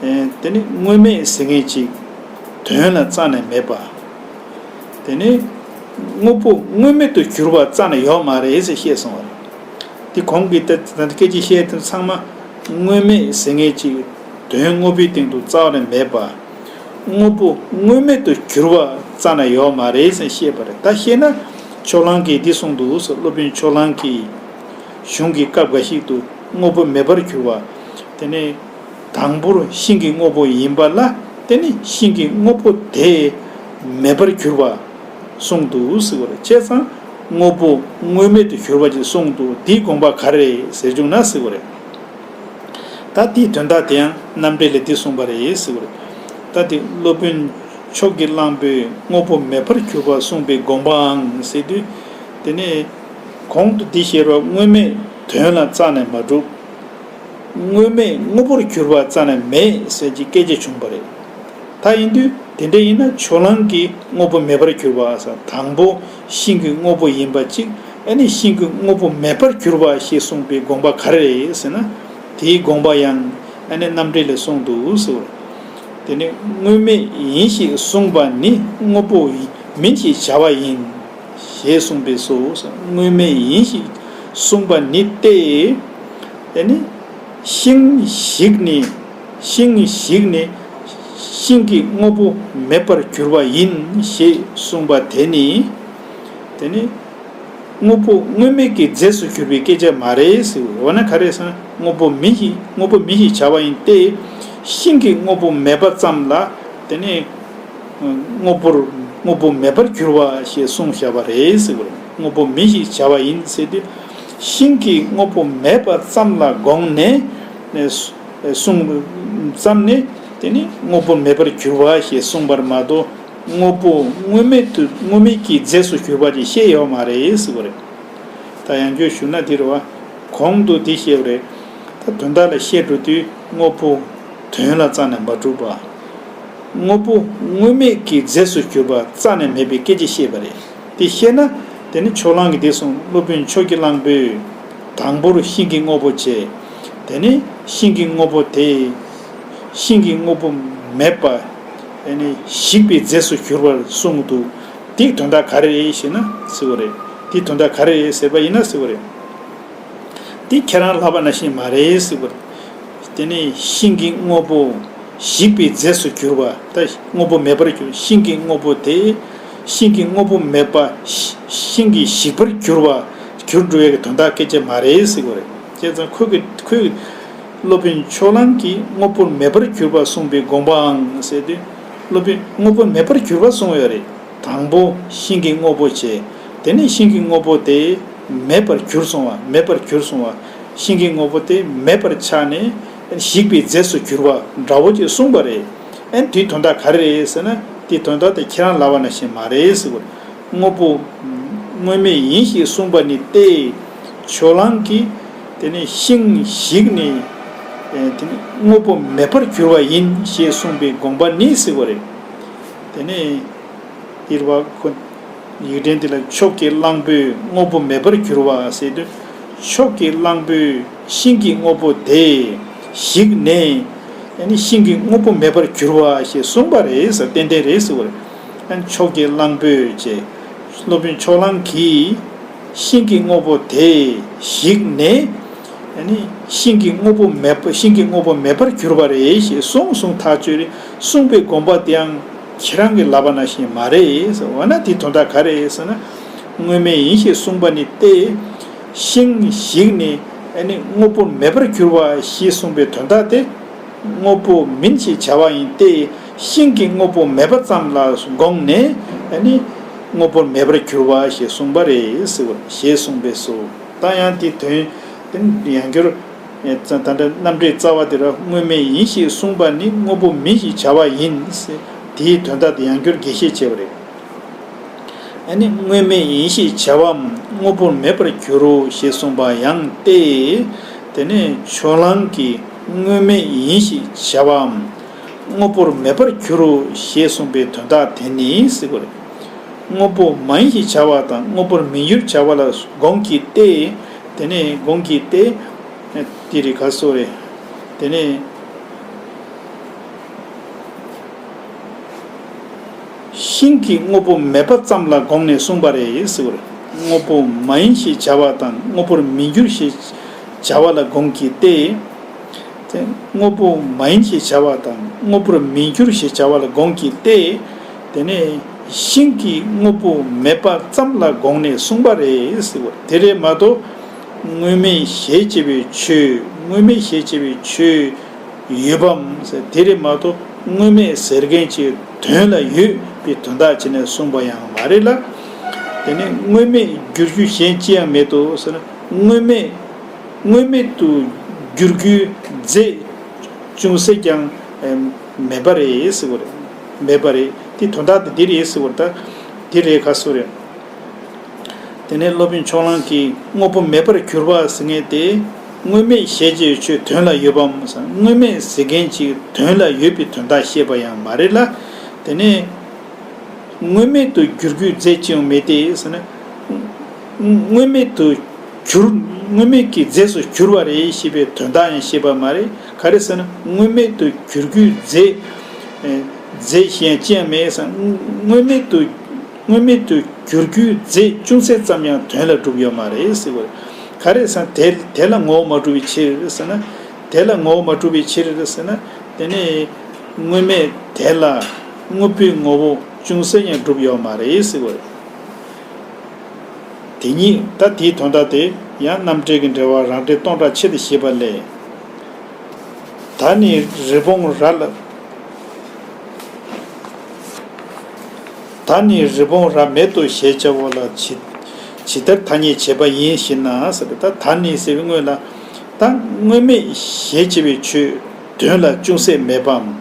བ། དེ་ནི་དངོས་མེད་ཟེར་མཁན་ཅིག་དོན་ལ་རྩ་ནས་མེད་པ། དེ་ནི་དངོས་པོ་དངོས་མེད་དུ་གྱུར་པ་རྩ་ནས་ཡོད་མ་རེད་ཟེར་བཤད་སོང་བ་རེད། དེ་གོང་གི་ད་ད་སྐད་ཆ་བཤད་དེ་ཚང་མ་དངོས་མེད་ཟེར་མཁན་ཅིག་དོན་དངོས་པོའི་སྟེང་དུ་རྩ་བ་ནས་མེད་པ། དངོས་པོ་དངོས་མེད་དུ་གྱུར་པ་རྩ་ནས་ཡོད་མ་རེད་ཟེར་བཤད་པ་རེད། ད་བཤད་ན་ཕྱོགས་གླང་གིས་འདི་གསུངས་འདུག་ཟེར། སློབ་དཔོན་ཕྱོགས་གླང་གིས་གཞུང་གི་སྐབས་འགའ་ཞིག་ཏུ་དངོས་པོ་མེད་པར་གྱུར་པ། དེ་ནས། དང་པོར་ཤིང་གི་དངོས་པོ་ཡིན་པ་ལ་དེ་ནི་ཤིང་གི་དངོས་པོ་དེ་མེད་པར་གྱུར་པ་གསུངས་འདུག་ཟེར་བ་རེད། བྱས་ཙང་དངོས་པོ་དངོས་མེད་དུ་གྱུར་པ་ཅིག་གསུངས་འདུག་དེའི་དགོངས་པ་ག་རེ་རེད་ཟེར་བྱུང་ན་ཟེར་བ་རེད། ད་དེའི་དོན་དག་དེ་ཡང་རྣམ་འགྲེལ་ལས་འདི་གསུངས་པ་རེད་ཟེར་བ་རེད། ད་དེ་སློབ་དཔོན་ཕྱོགས་ཀྱིས་བླངས་པའི་དངོས་པོ་མེད་པར་གྱུར་པ་གསུངས་པའི་དགོངས་པའང་ཟེར་དུས། དེ་ནི་གོང་དུ་འདི་བཤད་པ་དངོས་མེད་དོན་ལ་རྩ་ནས་མ་གྲུབ། དངོས་མེད་དངོས་པོར་གྱུར་པ་རྩ་ནས་མེད་ཟེར་གྱི་སྐད་ཆ་བྱུང་བ་རེད། ད་ཡིན་དུས་དེ་འདྲ་ཡིན་ན་ཕྱོགས་གླང་གིས་དངོས་པོ་མེད་པར་གྱུར་པ་ཟེར་དང་པོ་ཤིང་གི་དངོས་པོ་ཡིན་པ་གཅིག་ཨ་ནི་ཤིང་གི་དངོས་པོ་མེད་པར་གྱུར་པ་ཞེས་གསུངས་པའི་དགོངས་པ་ག་རེ་རེད་ཟེར་ན། དེའི་དགོངས་པ་ཡང་ཨ་ནི་རྣམ་འགྲེལ་ལས་གསུངས་འདུག་ཟེར་བ་རེད། དེ་ནི་དངོས་མེད་ཡིན་ཞེས་གསུངས་པ་ནི་དངོས་པོ་མིན་ཞེས་བྱ་བ་ཡིན། ཞེས་གསུངས་པས་སོ། དངོས་མེད་ཡིན་ཞེས་གསུངས་པ་ནི་སྟེ། དེ་ནི་ཤིང་ཞིག་ནི་ཤིང་ཞིག་ནི་ཤིང་གི་དངོས་པོ་མེད་པར་གྱུར་པ་ཡིན་ཞེས་གསུངས་པ་དེ་ནི། དེ་ནི་དངོས་པོ་དངོས་མེད་ཀྱི་རྫས་སུ་གྱུར་པའི་སྐད་ཆ་མ་རེད་ཟེར། འོ་ན་ག་རེ་ཟེར་ན་དངོས་པོ་མིན་ཞེས་དངོས་པོ་མིན་ཞེས་བྱ་བ་ཡིན་ཏེ། ཤིང་གི་དངོས་པོ་མེད་པ་ཙམ་ལ་དེ་ནི། དངོས་པོར་དངོས་པོ་མེད་པར་གྱུར་པ་ཞེས་གསུངས་བཞག་པ་རེད་ཟེར་བ་རེད། དངོས་པོ་མིན་ཞེས་བྱ་བ་ཡིན་ཟེར་དུས། ཤིང་གི་དངོས་པོ་མེད་པ་ཙམ་ལ་དགོངས་ནས་གསུངས་ཙམ་ནས་དེ་ནི་དངོས་པོ་མེད་པར་གྱུར་པ་ཞེས་གསུངས་པར་མ་གཏོགས་དངོས་པོ་དངོས་མེད་དུ་དངོས་མེད་ཀྱི་རྫས་སུ་གྱུར་པ་ཅིག་བཤད་ཡོད་མ་རེད་ཟེར་བ་རེད། ད་ཡང་བསྐྱར་ཞུ་ན་འདི་རེད་བ། གོང་དུ་འདི་བཤད་པ་རེད། ད་དོན་དག་ལ་བཤད་འགྲོ་དུས་དངོས་པོ་དོན་ལ་རྩ་ནས་མ་གྲུབ་པ། དངོས་པོ་དངོས་མེད་ཀྱི་རྫས་སུ་གྱུར་པ་རྩ་ནས་མེད་པའི་སྐད་ཆ་བཤད་པ་རེད། དེ་བཤད་ན་དེ་ནི་ཕྱོགས་གླང་གིས་འདི་གསུངས། སློབ་དཔོན་ཕྱོགས་ཀྱི་གླང་པོས་དང་པོར་ཤིང་གི་དངོས་པོ་བྱས། དེ་ནི་ཤིང་གི་དངོས་པོ་དེ་ཤིང་གི་དངོས་པོ་མེད་པ་དེ་ནི་ཞིག་པའི་རྫས་སུ་གྱུར་པར་གསུངས་འདུག་དེའི་དོན་དག་ག་རེ་རེད་ཞེ་ན་ཟེར་བ་རེད། དེའི་དོན་དག་ག་རེ་རེད་ཟེར་བ་ཡིན་ན་ཟེར་བ་རེད། དེ་ཁྱེད་རང་ལབ་པ་ནང་བཞིན་མ་རེད་ཟེར་བ་རེད། དེ་ནས་ཤིང་གི་དངོས་པོ་ཞིག་པའི་རྫས་སུ་གྱུར་པ། ད་དངོས་པོ་མེད་པར་གྱུར། ཤིང་གི་དངོས་པོ་དེ་ཤིང་གི་དངོས་པོ་མེད་པ་ཤིང་གི་ཞིག་པར་གྱུར་པ་གྱུར་འགྲོ་ཡས་ཀྱི་དོན་དག་སྐད་ཆ་མ་རེད་ཟེར་བ་རེད། བྱས་ཙང་ཁོས་ཀྱི་ཁོས་སློབ་དཔོན་ཕྱོགས་གླང་གིས་དངོས་པོར་མེད་པར་གྱུར་པ་གསུངས་པའི་དགོངས་པའང་ཟེར་དུས། སློབ་དཔོན་དངོས་པོར་མེད་པར་གྱུར་པ་གསུངས་ཡོད་རེད། དང་པོ་ཤིང་གི་དངོས་པོ་བྱས། དེ་ནས་ཤིང་གི་དངོས་པོ་དེ་མེད་པར་གྱུར་སོང་བ། མེད་པར་གྱུར་སོང་བ། ཤིང་གི་དངོས་པོ་དེ་མེད་པར་ཆགས་ནས་ཞིག་པའི་རྫས་སུ་གྱུར་པ་འདྲ་བོ་ཅིག་གསུངས་པ་རེད། ཨན་དེའི་དོན་དག་ག་རེ་རེད་ཟེར་ན། དེའི་དོན་དག་དེ་ཁྱེད་རང་ལབ་པ་ནང་བཞིན་མ་རེད་ཟེར་བ་རེད། དངོས་པོ་དངོས་མེད་ཡིན་ཞེས་གསུངས་པ་ནི་སྟེ། ཕྱོགས་གླང་གིས་དེ་ནི་ཤིང་ཞིག་ནི་དེ་ནི་དངོས་པོ་མེད་པར་གྱུར་པ་ཡིན་ཞེས་གསུངས་པའི་དགོངས་པ་ནི་ཟེར་བ་རེད། དེ་ནི་འདིར་བ་ཁོ། ཡིག་ཕྲེང་འདི་ལ་ཕྱོགས་ཀྱི་གླང་པོས་དངོས་པོ་མེད་པར་གྱུར་པ་ཟེར་དུས། ཕྱོགས་ཀྱི་གླང་པོས་ཤིང་གི་དངོས་པོ་དེ་ཞིག་ནས། ཡང་ནི་ཤིང་གི་དངོས་པོ་མེད་པར་གྱུར་པ་ཞེས་གསུངས་པ་རེད་ཟེར། ཏན་ཏན་རེད་ཟེར་བ་རེད། ཡང་ཕྱོགས་ཀྱི་གླང་པོས་ཅེས། སློབ་དཔོན་ཕྱོགས་གླང་གིས་ཤིང་གི་དངོས་པོ་དེ་ཞིག་ནས། ཡང་ནི་ཤིང་གི་དངོས་པོ་མེད་པ། ཤིང་གི་དངོས་པོ་མེད་པར་གྱུར་པ་རེད་ཞེས་གསུངས་གསུངས་ཐག་ཆོད་རེད། གསུངས་པའི་དགོངས་པ་དེའང་ཁྱེད་རང་གིས་ལབ་པ་ནང་བཞིན་མ་རེད་ཟེར། འོ་ན་དེའི་དོན་དག་ག་རེ་ཟེར་ན། དངོས་མེད་ཡིན་ཞེས་གསུངས་པ་ནི་སྟེ། ཤིང་ཞིག་ནི་ཨ་ནི་དངོས་པོར་མེད་པར་གྱུར་པ་ཞེས་གསུངས་པའི་དོན་དག་དེ། དངོས་པོ་མིན་ཞེས་བྱ་བ་ཡིན་ཏེ། ཤིང་གི་དངོས་པོ་མེད་པ་ཙམ་ལ་དགོངས་ནས་ཨ་ནི་དངོས་པོར་མེད་པར་གྱུར་པ་ཞེས་གསུངས་པ་རེད་ཟེར་བ་ཞེས་གསུངས་པས་སོ། ད་ཡང་དེའི་དོན་དེ་ཡང་བསྐྱར། ད་ལྟ་རྣམ་འགྲེལ་རྩ་བ་དེ་ར། དངོས་མེད་ཡིན་ཞེས་གསུངས་པ་ནི་དངོས་པོ་མིན་ཞེས་བྱ་བ་ཡིན། དེའི་དོན་དག་དེ་ཡང་བསྐྱར་རྒྱས་བཤད་བྱས་པ་རེད། ཨ་ནི་དངོས་མེད་ཡིན་ཞེས་བྱ་བའམ་དངོས་པོར་མེད་པར་འགྱུར་རོ་ཞེས་གསུངས་པ་ཡང་སྟེ། དེ་ནས་ཕྱོགས་གླང་གིས་དངོས་མེད་ཡིན་ཞེས་བྱ་བའམ་དངོས་པོར་མེད་པར་འགྱུར་རོ་ཞེས་གསུངས་པའི་དོན་དག་དེ་ནི་ཟེར་བ་རེད། དངོས་པོ་མ་ཡིན་ཞེས་བྱ་བ་དང་དངོས་པོར་མི་འགྱུར་བྱ་བ་ལ་དགོངས་ཀྱི་སྟེ། དེ་ནས་དགོངས་ཀྱི་སྟེ། དེ་རེད་ག་སོ་རེད། དེ་ནས་ཤིང་གི་དངོས་པོ་མེད་པ་ཙམ་ལ་དགོངས་ནས་གསུངས་པ་རེད་ཟེར་བ་རེད། དངོས་པོ་མ་ཡིན་ཞེས་བྱ་བ་དང་དངོས་པོར་མི་འགྱུར་ཞེས་བྱ་བ་ལ་དགོངས་ཀྱི་སྟེ། དེ་དངོས་པོ་མ་ཡིན་ཞེས་བྱ་བ་དང་དངོས་པོར་མི་འགྱུར་ཞེས་བྱ་བ་ལ་དགོངས་ཀྱི་སྟེ། དེ་ནས་ཤིང་གི་དངོས་པོ་མེད་པ་ཙམ་ལ་དགོངས་ནས་གསུངས་པ་རེད་ཟེར་བ་རེད། དེ་རེད་མ་གཏོགས། དངོས་མེད་ཞེས་བྱ་བའི་ཆོས། དངོས་མེད་ཞེས་བྱ་བའི་ཆོས་ཡོད་པའམ་ཟེར། དེ་རེད་མ་གཏོགས་དངོས་མེད་ཟེར་མཁན་གྱི་དོན་ལ་ཡོད་པའི་དོན་དག་བྱས་ནས་གསུངས་པ་ཡང་མ་རེད་ལ། དེ་ནས་དངོས་མེད་འགྱུར་རྒྱུ་གཞན་ཅི་ཡང་མེད་དོ་ཟེར་ན། དངོས་མེད་དངོས་མེད་དུ་འགྱུར་རྒྱུའི་རྫས་ཅུང་ཟད་ཀྱང་མེད་པ་རེད་ཟེར་བ་རེད། མེད་པ་རེད། དེ་དོན་དག་དེ་འདི་རེད་ཟེར་བ་རེད། ད་དེ་རེད་ག་སོ་རེད། དེ་ནས་སློབ་དཔོན་ཕྱོགས་གླང་གིས་དངོས་པོ་མེད་པར་གྱུར་པ་ཟེར་མཁན་དེ། དངོས་མེད་ཞེས་བྱའི་ཆོས་དོན་ལ་ཡོད་པའམ་ཟེར། དངོས་མེད་ཟེར་མཁན་གྱི་དོན་ལ་ཡོད་པའི་དོན་དག་བཤད་པ་ཡང་མ་རེད་ལ། དེ་ནས་དངོས་མེད་དུ་འགྱུར་རྒྱུའི་རྫས་ཅི་ཡང་མེད་དེ་ཟེར་ན། དངོས་མེད་དུ་གྱུར། དངོས་མེད་ཀྱི་རྫས་སུ་གྱུར་པ་རེད་ཞེས་པའི་དོན་དག་ཡང་བཤད་པ་མ་རེད། ག་རེ་ཟེར་ན། དངོས་མེད་དུ་འགྱུར་རྒྱུའི་རྫས། རྫས་གཞན་ཅི་ཡང་མེད་ཟེར། དངོས་མེད་དུ། དངོས་མེད་དུ་འགྱུར་རྒྱུའི་རྫས་ཅུང་ཟད་ཙམ་ཡང་དོན་ལ་གྲུབ་ཡོད་མ་རེད་ཟེར་བ་རེད། ག་རེ་ཟེར་ན། དེ་དེ་ལ་ངོ་བོ་མ་གྲུབ་པའི་ཕྱིར་ཟེར་ན། དེ་ལ་ངོ་བོ་མ་གྲུབ་པའི་ཕྱིར་ཟེར་ན། དེ་ནི་དངོས་མེད་དེ་ལ་དངོས་པོའི་ངོ་བོ་ཅུང་ཟད་ཡང་གྲུབ་ཡོད་མ་རེད་ཟེར་བ་རེད། དེ་ཉིད་ད་དེའི་དོན་དག་དེ་ཡང་རྣམ་འགྲེལ་གྱི་འགྲེལ་པ་རང་འགྲེལ་སྟོང་ཕྲག་ཕྱེད་དུ་བཤད་པ་ལས། ད་ནི་རི་བོང་རྭ་ལ། ད་ནི་རི་བོང་རྭ་མེད་དོ་ཞེས་བྱ་བ་ལ་ཇི་ཇི་ལྟར་ཐ་སྙད་བྱེད་པ་ཡིན་ཞེ་ན་ཟེར་བ། ད་ད་ནི་ཟེར་བའི་སྔོན་ལ། ད་དངོས་མེད་ཞེས་བྱ་བའི་ཆོས་དོན་ལ་ཅུང་ཟད་མེད་པའམ།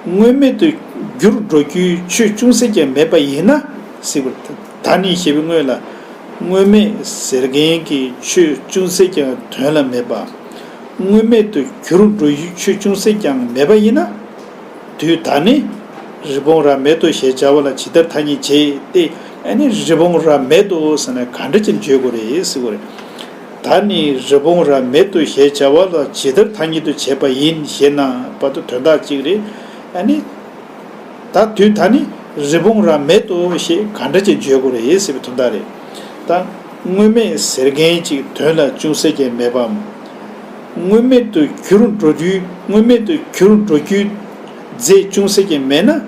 དངོས་མེད་དུ་འགྱུར་འགྲོ་རྒྱུའི་ཆོས་ཅུང་ཟད་ཀྱང་མེད་པ་ཡིན་ན་ཟེར་བ། ད་ནི་ཞེས་པའི་སྔོན་ལ། དངོས་མེད་ཟེར་མཁན་གྱི་ཆོས་ཅུང་ཟད་ཀྱང་དོན་ལ་མེད་པ། དངོས་མེད་དུ་འགྱུར་འགྲོ་ཡུལ་ཆོས་ཅུང་ཟད་ཀྱང་མེད་པ་ཡིན་ན། དུས་ད་ནི་རི་བོང་རྭ་མེད་དོ་ཞེས་བྱ་བ་ལ་ཇི་ལྟར་ཐ་སྙད་བྱེད་དེ། ཨ་ནི་རི་བོང་རྭ་མེད་དོ་ཟེར་ན་ག་འདྲ་ཅིག་བརྗོད་དགོས་རེད་ཟེར་བ་རེད། ད་ནི་རི་བོང་རྭ་མེད་དོ་ཞེས་བྱ་བ་ལ་ཇི་ལྟར་ཐ་སྙད་དུ་བྱས་པ་ཡིན་ཞེ་ན་བར་དུ་དོན་དག་གཅིག་རེད། ཨ་ནི། ད་དུས་ད་ནི་རི་བོང་རྭ་མེད་དོ་ཞེས་ག་འདྲ་ཅིག་བརྗོད་དགོས་རེད་ཟེར་བའི་དོན་དག་རེད། ད་དངོས་མེད་ཟེར་མཁན་ཅིག་དོན་ལ་ཅུང་ཟད་ཀྱང་མེད་པའམ། དངོས་མེད་དུ་གྱུར་འགྲོ་རྒྱུའི། དངོས་མེད་དུ་གྱུར་འགྲོ་རྒྱུའི་རྫས་ཅུང་ཟད་ཀྱང་མེད་ན།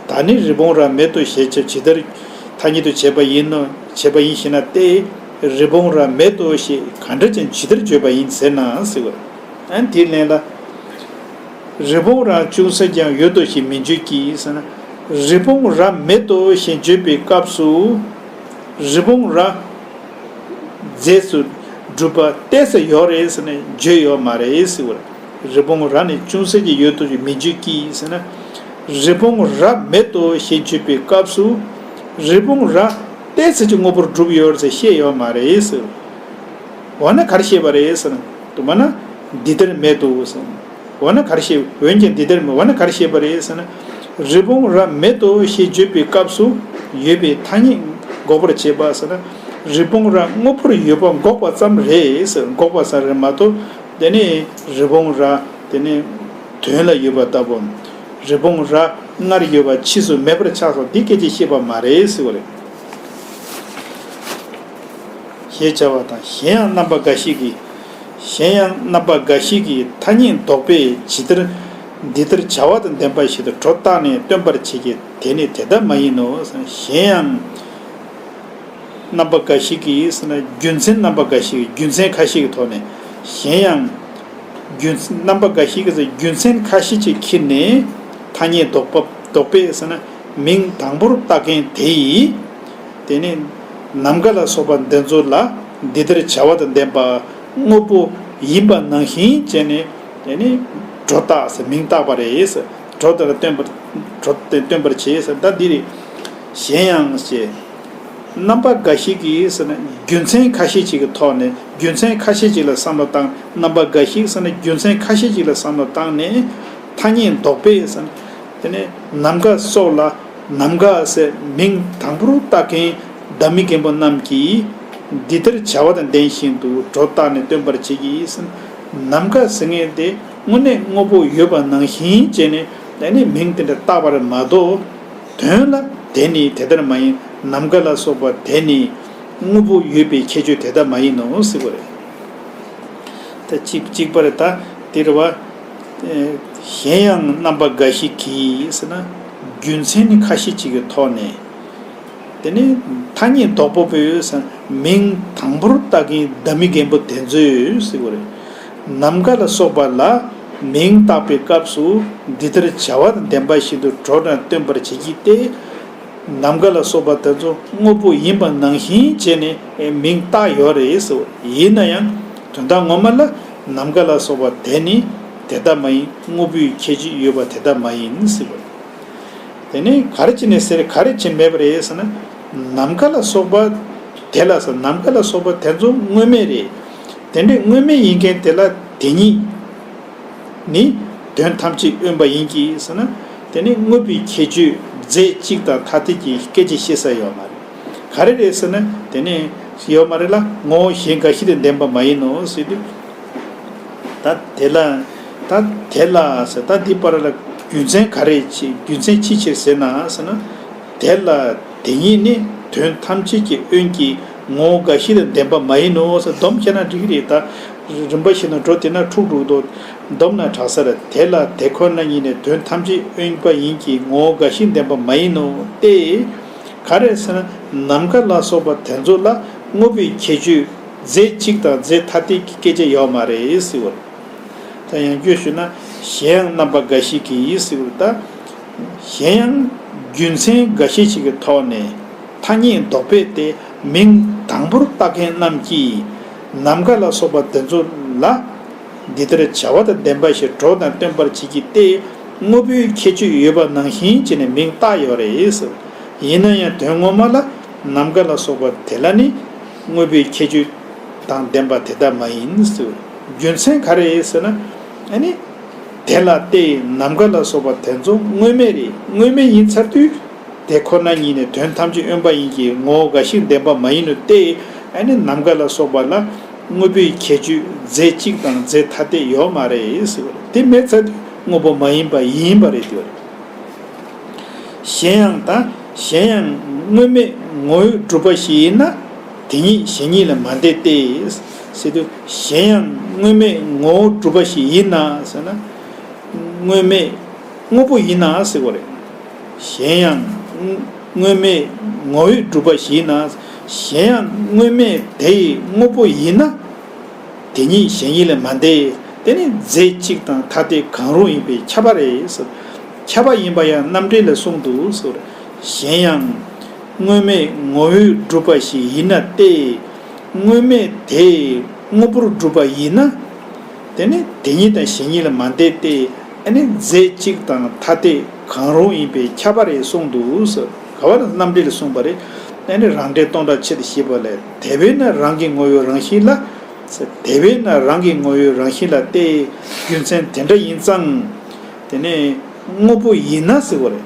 ད་ནི་རི་བོང་རྭ་མེད་དོ་ཞེས་བྱ་ཇི་ལྟར་ཐ་སྙད་དུ་བྱས་པ་ཡིན་ནོ། བྱས་པ་ཡིན་ཞེ་ན་སྟེ། རི་བོང་རྭ་མེད་དོ་ཞེས་ག་འདྲ་ཅིག་ཇི་ལྟར་བརྗོད་པ་ཡིན་ཟེར་ན་ཟེར་བ། ཨ་ནི་དེའི་ལན་ལ། རི་བོང་རྭ་ཅུང་ཟད་ཀྱང་ཡོད་དོ་ཞེས་མི་བརྗོད་ཀྱི་ཟེར་ན། རི་བོང་རྭ་མེད་དོ་ཞེས་བརྗོད་པའི་སྐབས་སུ། རི་བོང་རྭ་རྫས་སུ་གྲུབ་པ་གཏན་ས་ཡོད་རེད་ཟེར་ནས་བརྗོད་ཡོད་མ་རེད་ཟེར་བ་རེད། རི་བོང་རྭ་ནི་ཅུང་ཟད་ཀྱང་ཡོད་དོ་ཞེས་མི་བརྗོད་ཀྱི་ཟེར་ན། རི་བོང་རྭ་མེད་དོ་ཞེས་བརྗོད་པའི་སྐབས་སུ། རི་བོང་རྭ་ཏོག་ཙམ་གྱི་དངོས་པོར་གྲུབ་ཡོད་ཟེར་བཤད་ཡོད་མ་རེད་ཟེར། འོ་ན་ག་རེ་བཤད་པ་རེད་ཟེར་ན། དུ་མ་ན་འདི་ལྟར་མེད་དོ་ཟེར། འོ་ན་ག་རེ་བཤད། འོན་ཀྱང་འདི་ལྟར་མེད། འོ་ན་ག་རེ་བཤད་པ་རེད་ཟེར་ན། རི་བོང་རྭ་མེད་དོ་ཞེས་བརྗོད་པའི་སྐབས་སུ་ཡོད་པའི་ཐ་སྙད་འགོག་པར་བྱེད་པ་ཟེར་ན། རི་བོང་རྭ་དངོས་པོར་ཡོད་པ་འགོག་པ་ཙམ་རེད་ཟེར། འགོག་པ་ཙམ་རེད་མ་གཏོགས། དེ་ནི་རི་བོང་རྭ་དེ་ནི་དོན་ལ་ཡོད་པ་ལྟ་བུ། རི་བོང་རྭ་སྔར་ཡོད་པ་ཕྱིས་སུ་མེད་པར་ཆགས་སོ། འདི་སྐད་ཅེས་བཤད་པ་མ་རེད་ཟེར་བ་རེད། ཞེས་བྱ་བ་དང་། གཞན་ཡང་རྣམ་པ་འགའ་ཞིག་གིས། གཞན་ཡང་རྣམ་པ་འགའ་ཞིག་གིས་ཐ་སྙད་འདོགས་པས་ཇི་ལྟར་འདི་ལྟར་བྱ་བ་དང་ལྡན་པ་ཞིག་ཏུ་སྒྲོ་བཏགས་ནས་སྟོན་པར་བྱེད་ཀྱི། དེ་ནི་དེ་ལྟ་མ་ཡིན་ནོ། གཞན་ཡང་རྣམ་པ་འགའ་ཞིག་གིས་ཟེར་ན། རྒྱུ་མཚན་རྣམ་པ་འགའ་ཞིག་རྒྱུ་མཚན་ཁ་ཤས་ཀྱི་ཐོག་ནས། གཞན་ཡང་རྒྱུ་རྣམ་པ་འགའ་ཞིག་གིས་རྒྱུ་མཚན་ཁ་ཤས་ཅིག་ཁྱེར་ནས་ཐ་སྙད་འདོགས་པ་འདོགས་པས་ཟེར་ན། མིང་དང་པོར་བཏགས་མཁན་དེ་ཡིས། དེ་ནི་ནམ་མཁའ་ལ་སོགས་པ་འདི་ཚོ་ལ་འདི་ལྟར་བྱ་བ་དང་ལྡན་པ་དངོས་པོ་ཡིན་པ་ནང་བཞིན་བྱས་ནས། དེ་ནི་སྒྲོ་བཏགས་ཟེར། མིང་བཏགས་པ་རེད་ཟེར། སྒྲོ་དེ་ལ་སྟོན་པར། སྒྲོ་དེ་སྟོན་པར་བྱེད་ཟེར། ད་འདི་རེད། གཞན་ཡང་ཞེས། རྣམ་པ་འགའ་ཞིག་གིས་ཟེར་ན། རྒྱུ་མཚན་ཁ་ཤས་ཅིག་གི་ཐོག་ནས། རྒྱུ་མཚན་ཁ་ཤས་ཅིག་ལ་བསམ་བློ་བཏང་། རྣམ་པ་འགའ་ཞིག་ཟེར་ན། རྒྱུ་མཚན་ཁ་ཤས་ཅིག་ལ་བསམ་བློ་བཏང་ནས་ཐ་སྙད་འདོགས་པས་ཟེར་ན། དེ་ནས་ནམ་མཁའ་སོགས་ལ་ནམ་མཁའ་ཟེར་མིང་དང་པོར་བཏགས་མཁན་བདག་མེད་མགོན་པོ་རྣམས་ཀྱིས་འདི་ལྟར་བྱ་བ་དང་ལྡན་བཞིན་དུ་སྒྲོ་བཏགས་ནས་སྟོན་པར་བྱེད་ཀྱི་ཟེར། ནམ་མཁའ་ཟེར་མཁན་དེ་དངོས་གནས་དངོས་པོ་ཡོད་པ་ནང་བཞིན་བྱས་ནས། དེ་ནས་མིང་དེ་འདྲ་བཏགས་པ་རེད་མ་གཏོགས། དོན་ལ་དེ་ནི་དེ་ལྟར་མ་ཡིན། ནམ་མཁའ་ལ་སོགས་པ་དེ་ནི་དངོས་པོ་ཡོད་པའི་ཁྱད་ཆོས་དེ་ལྟ་མ་ཡིན་ནོ་ཟེར་བ་རེད། ད་གཅིག་གཅིག་པ་རེད། ད་དེ་རེད་བ། གཞན་ཡང་རྣམ་པ་འགའ་ཞིག་གིས་ཟེར་ན། རྒྱུ་མཚན་ནི་ཁ་ཤས་ཅིག་གི་ཐོག་ནས། དེ་ནི་ཐ་སྙད་འདོགས་པ་པོས་ཟེར་ན། མིང་དང་པོར་བཏགས་མཁན་བདག་མེད་མགོན་པོ་དེ་ཚོས་ཟེར་བ་རེད། ནམ་མཁའ་ལ་སོགས་པ་ལ་མིང་བཏགས་པའི་སྐབས་སུ་འདི་ལྟར་བྱ་བ་དང་ལྡན་པ་ཞིག་ཏུ་སྒྲོ་བཏགས་སྟོན་པར་བྱེད་ཀྱི་སྟེ། ནམ་མཁའ་ལ་སོགས་པ་དེ་ཚོ་དངོས་པོ་ཡིན་པ་ནང་བཞིན་བྱས་ནས་མིང་བཏགས་ཡོད་རེད་ཟེར། ཡིན་ན་ཡང་དོན་དག་ངོ་མ་ལ་ནམ་མཁའ་ལ་སོགས་པ་དེ་ནི་དེ་ལྟ་མ་ཡིན། དངོས་པོའི་ཁྱད་ཆོས་ཡོད་པ་དེ་ལྟ་མ་ཡིན་ཟེར་བ། དེ་ནི་ག་རེ་བྱས་ནས་ཟེར། ག་རེ་བྱས་མེད་པ་རེད་ཟེར་ན། ནམ་མཁའ་ལ་སོགས་པ་དེ་ལ་ཟེར། ནམ་མཁའ་ལ་སོགས་པ་དེ་ཚོ་དངོས་མེད་རེད། དེ་འདྲའི་དངོས་མེད་ཡིན་མཁན་དེ་ལ་དེ་ཉིད་ནི་དོན་ཐམས་ཅད་དབེན་པ་ཡིན་གྱི་ཟེར་ན། དེ་ནི་དངོས་པོའི་ཁྱད་ཆོས་རྫས་གཅིག་དང་ཐ་དད་ཀྱི་སྐད་ཅིག་བཤད་ས་ཡོད་མ་རེད། ག་རེ་རེད་ཟེར་ན། དེ་ནི་ཡོད་མ་རེད་ལ། ངོ་བོ་གཞན་འགའ་ཞིག་དང་ལྡན་པ་མ་ཡིན་ནོ་ཟེར་དུས། ད་དེ་ལ། ད་དེ་ལ་ཟེར། ད་འདི་བར་ལ་རྒྱུ་མཚན་ག་རེ་ཅི། རྒྱུ་མཚན་ཅིའི་ཕྱིར་ཟེར་ན་ཟེར་ན། དེ་ལ་དེ་ཉིད་ནི་དོན་ཐམས་ཅད་ཀྱི་དབེན་གྱི་ངོ་བོ་འགའ་ཞིག་དང་ལྡན་པ་མ་ཡིན་ནོ་ཟེར། སྡོམ་བྱས་ན་འགྲིག་གི་རེད། ད་རིམ་པ་བཞིན་དུ་འགྲོ་དེ་ན་འཁྲུག་འགྲོ་འདུག། སྡོམ་ན་དྲག་ས་རེད། དེ་ལ་དེ་ཁོ་ན་ཉིད་ནི་དོན་ཐམས་ཅད་དབེན་པ་ཡིན་གྱི་ངོ་བོ་འགའ་ཞིག་ལྡན་པ་མ་ཡིན་ནོ་སྟེ། ག་རེ་ཟེར་ན། ནམ་མཁའ་ལ་སོགས་པ་དེ་ཚོ་ལ་དངོས་པོའི་ཁྱད་ཆོས་རྫས་གཅིག་དང་རྫས་ཐ་དད་ཀྱི་སྐད་ཆ་ཡོད་མ་རེད་ཟེར་བ། ད་ཡང་བསྐྱར་ཞུས་ན། གཞན་ཡང་རྣམ་པ་འགའ་ཞིག་གིས་ཟེར་བ། ད་གཞན་ཡང་རྒྱུ་མཚན་འགའ་ཤས་ཤིག་གི་ཐོག་ནས་ཐ་སྙད་འདོགས་པས་ཏེ་མིང་དང་པོར་བཏགས་མཁན་རྣམས་ཀྱིས་ནམ་མཁའ་ལ་སོགས་པ་དེ་ཚོ་ལ། འདི་ལྟར་བྱ་བ་དང་ལྡན་པ་ཞེས་སྒྲོ་དང་སྟོན་པར་བྱེད་ཀྱི་སྟེ། དངོས་པོའི་ཁྱད་ཆོས་ཡོད་པ་ནང་བཞིན་བྱས་ནས་མིང་བཏགས་ཡོད་རེད་ཟེར། ཡིན་ན་ཡང་དོན་ངོ་མ་ལ་ནམ་མཁའ་ལ་སོགས་པ་དེ་ལ་ནི་དངོས་པོའི་ཁྱད་ཆོས་དང་ལྡན་པ་དེ་ལྟ་མ་ཡིན་ཟེར། རྒྱུ་མཚན་ག་རེ་ཟེར་ན། ཨ་ནི་དེ་ལ་སྟེ་ནམ་མཁའ་ལ་སོགས་པ་དེ་ཚོ་དངོས་མེད་རེད། དངོས་མེད་ཡིན་ཚར་དུས། དེ་ཁོ་ན་ཉིད་ནས་དོན་ཐམས་ཅད་དབེན་པ་ཡིན་གྱི་ངོ་བོ་འགའ་ཞིག་ལྡན་པ་མ་ཡིན་ནོ་སྟེ། ཨ་ནི་ནམ་མཁའ་ལ་སོགས་པ་ལ་དངོས་པོའི་ཁྱད་ཆོས་རྫས་གཅིག་དང་རྫས་ཐ་དད་ཡོད་མ་རེད་ཟེར་བ་རེད། དེ་མེད་ཚར་དུས་དངོས་པོ་མ་ཡིན་པ་ཡིན་པ་རེད་ཟེར་བ་རེད། གཞན་ཡང་ད་གཞན་ཡང་དངོས་མེད་ངོ་བོས་གྲུབ་པ་ཞིག་ཡིན་ན། དེ་ཉིད་གཞན་ཉིད་ལ་མ་འདས་ཏེ། ཟེར་དུས་གཞན་ཡང་དངོས་མེད་ངོ་བོས་གྲུབ་པ་ཞིག་ཡིན་ན་ཟེར་ན། དངོས་མེད་དངོས་པོ་ཡིན་ན་ཟེར་བ་རེད། གཞན་ཡང་དངོས་མེད་ངོ་བོས་གྲུབ་པ་ཞིག་ཡིན་ན། གཞན་ཡང་དངོས་མེད་དེ་ཡི་དངོས་པོ་ཡིན་ན། དེ་ཉིད་གཞན་ཉིད་ལས་མ་འདས། དེ་ནི་རྫས་གཅིག་དང་ཐ་དད་གང་རུང་ཡིན་པས་ཁྱབ་པ་རེད་ཟེར། ཁྱབ་པ་ཡིན་པ་ཡང་རྣམ་འགྲེལ་ལས་གསུངས་འདུག་ཟེར། གཞན་ཡང་དངོས་མེད་ངོ་བོས་གྲུབ་པ་ཞིག་ཡིན་ན་སྟེ། དངོས་མེད་དེ་དངོས་པོར་གྲུབ་པ་ཡིན་ན། དེ་ནི་དེ་ཉིད་དང་གཞན་ཉིད་ལས་མ་འདས་ཏེ། ཨ་ནི་རྫས་གཅིག་དང་ཐ་དད་ གང་རུང་ཡིན་པས་ཁྱབ་པ་རེད་གསུངས་འདུག་ཟེར། ག་བར་རྣམ་འགྲེལ་གསུངས་པ་རེད། ཨ་ནི་རང་འགྲེལ་སྟོང་ཕྲག་ཕྱེད་དུ་བཤད་པ་ལས། དེ་བས་ན་རང་གི་ངོ་བོའི་རང་བཞིན་ལ། དེ་བས་ན་རང་གི་ངོ་བོའི་རང་བཞིན་ལ་སྟེ། རྒྱུ་མཚན་དེ་འདྲ་ཡིན་ཙང་། དེ་ནས་དངོས་པོ་ཡིན་ན་ཟེར་བ་རེད།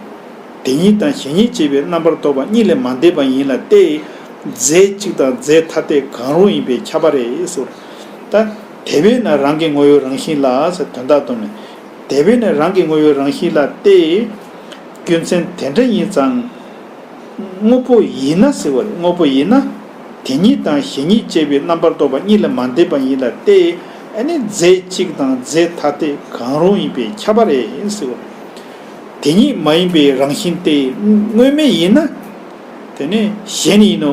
དེ་ཉིད་དང་གཞན་ཉིད་ཅེས་པའི་རྣམ་པར་རྟོག་པ་གཉིས་ལས་མ་འདས་པ་ཡིན་ལ་སྟེ། རྫས་གཅིག་དང་རྫས་ཐ་དད་གང་རུང་ཡིན་པས་ཁྱབ་པ་རེད་ཟེར། ད་དེ་བས་ན་རང་གི་ངོ་བོའི་རང་བཞིན་ལ་ཟེར་དོན་དག་སྟོན་ནས། དེ་བས་ན་རང་གི་ངོ་བོའི་རང་བཞིན་ལ་སྟེ། རྒྱུ་མཚན་དེ་འདྲ་ཡིན་ཙང་། དངོས་པོ་ཡིན་ན་ཟེར་བ་རེད། དངོས་པོ་ཡིན་ན། དེ་ཉིད་དང་གཞན་ཉིད་ཅེས་པའི་རྣམ་པར་རྟོག་པ་གཉིས་ལས་མ་འདས་པ་ཡིན་ལ་སྟེ། ཨ་ནི་རྫས་གཅིག་དང་རྫས་ཐ་དད་གང་རུང་ཡིན་པས་ཁྱབ་པ་རེད་ཟེར་བ་རེད། དེ་ཉིད་མ་ཡིན་པའི་རང་བཞིན་ཏེ། དངོས་མེད་ཡིན་ན། དེ་ནི་གཞན་ཡིན་ནོ།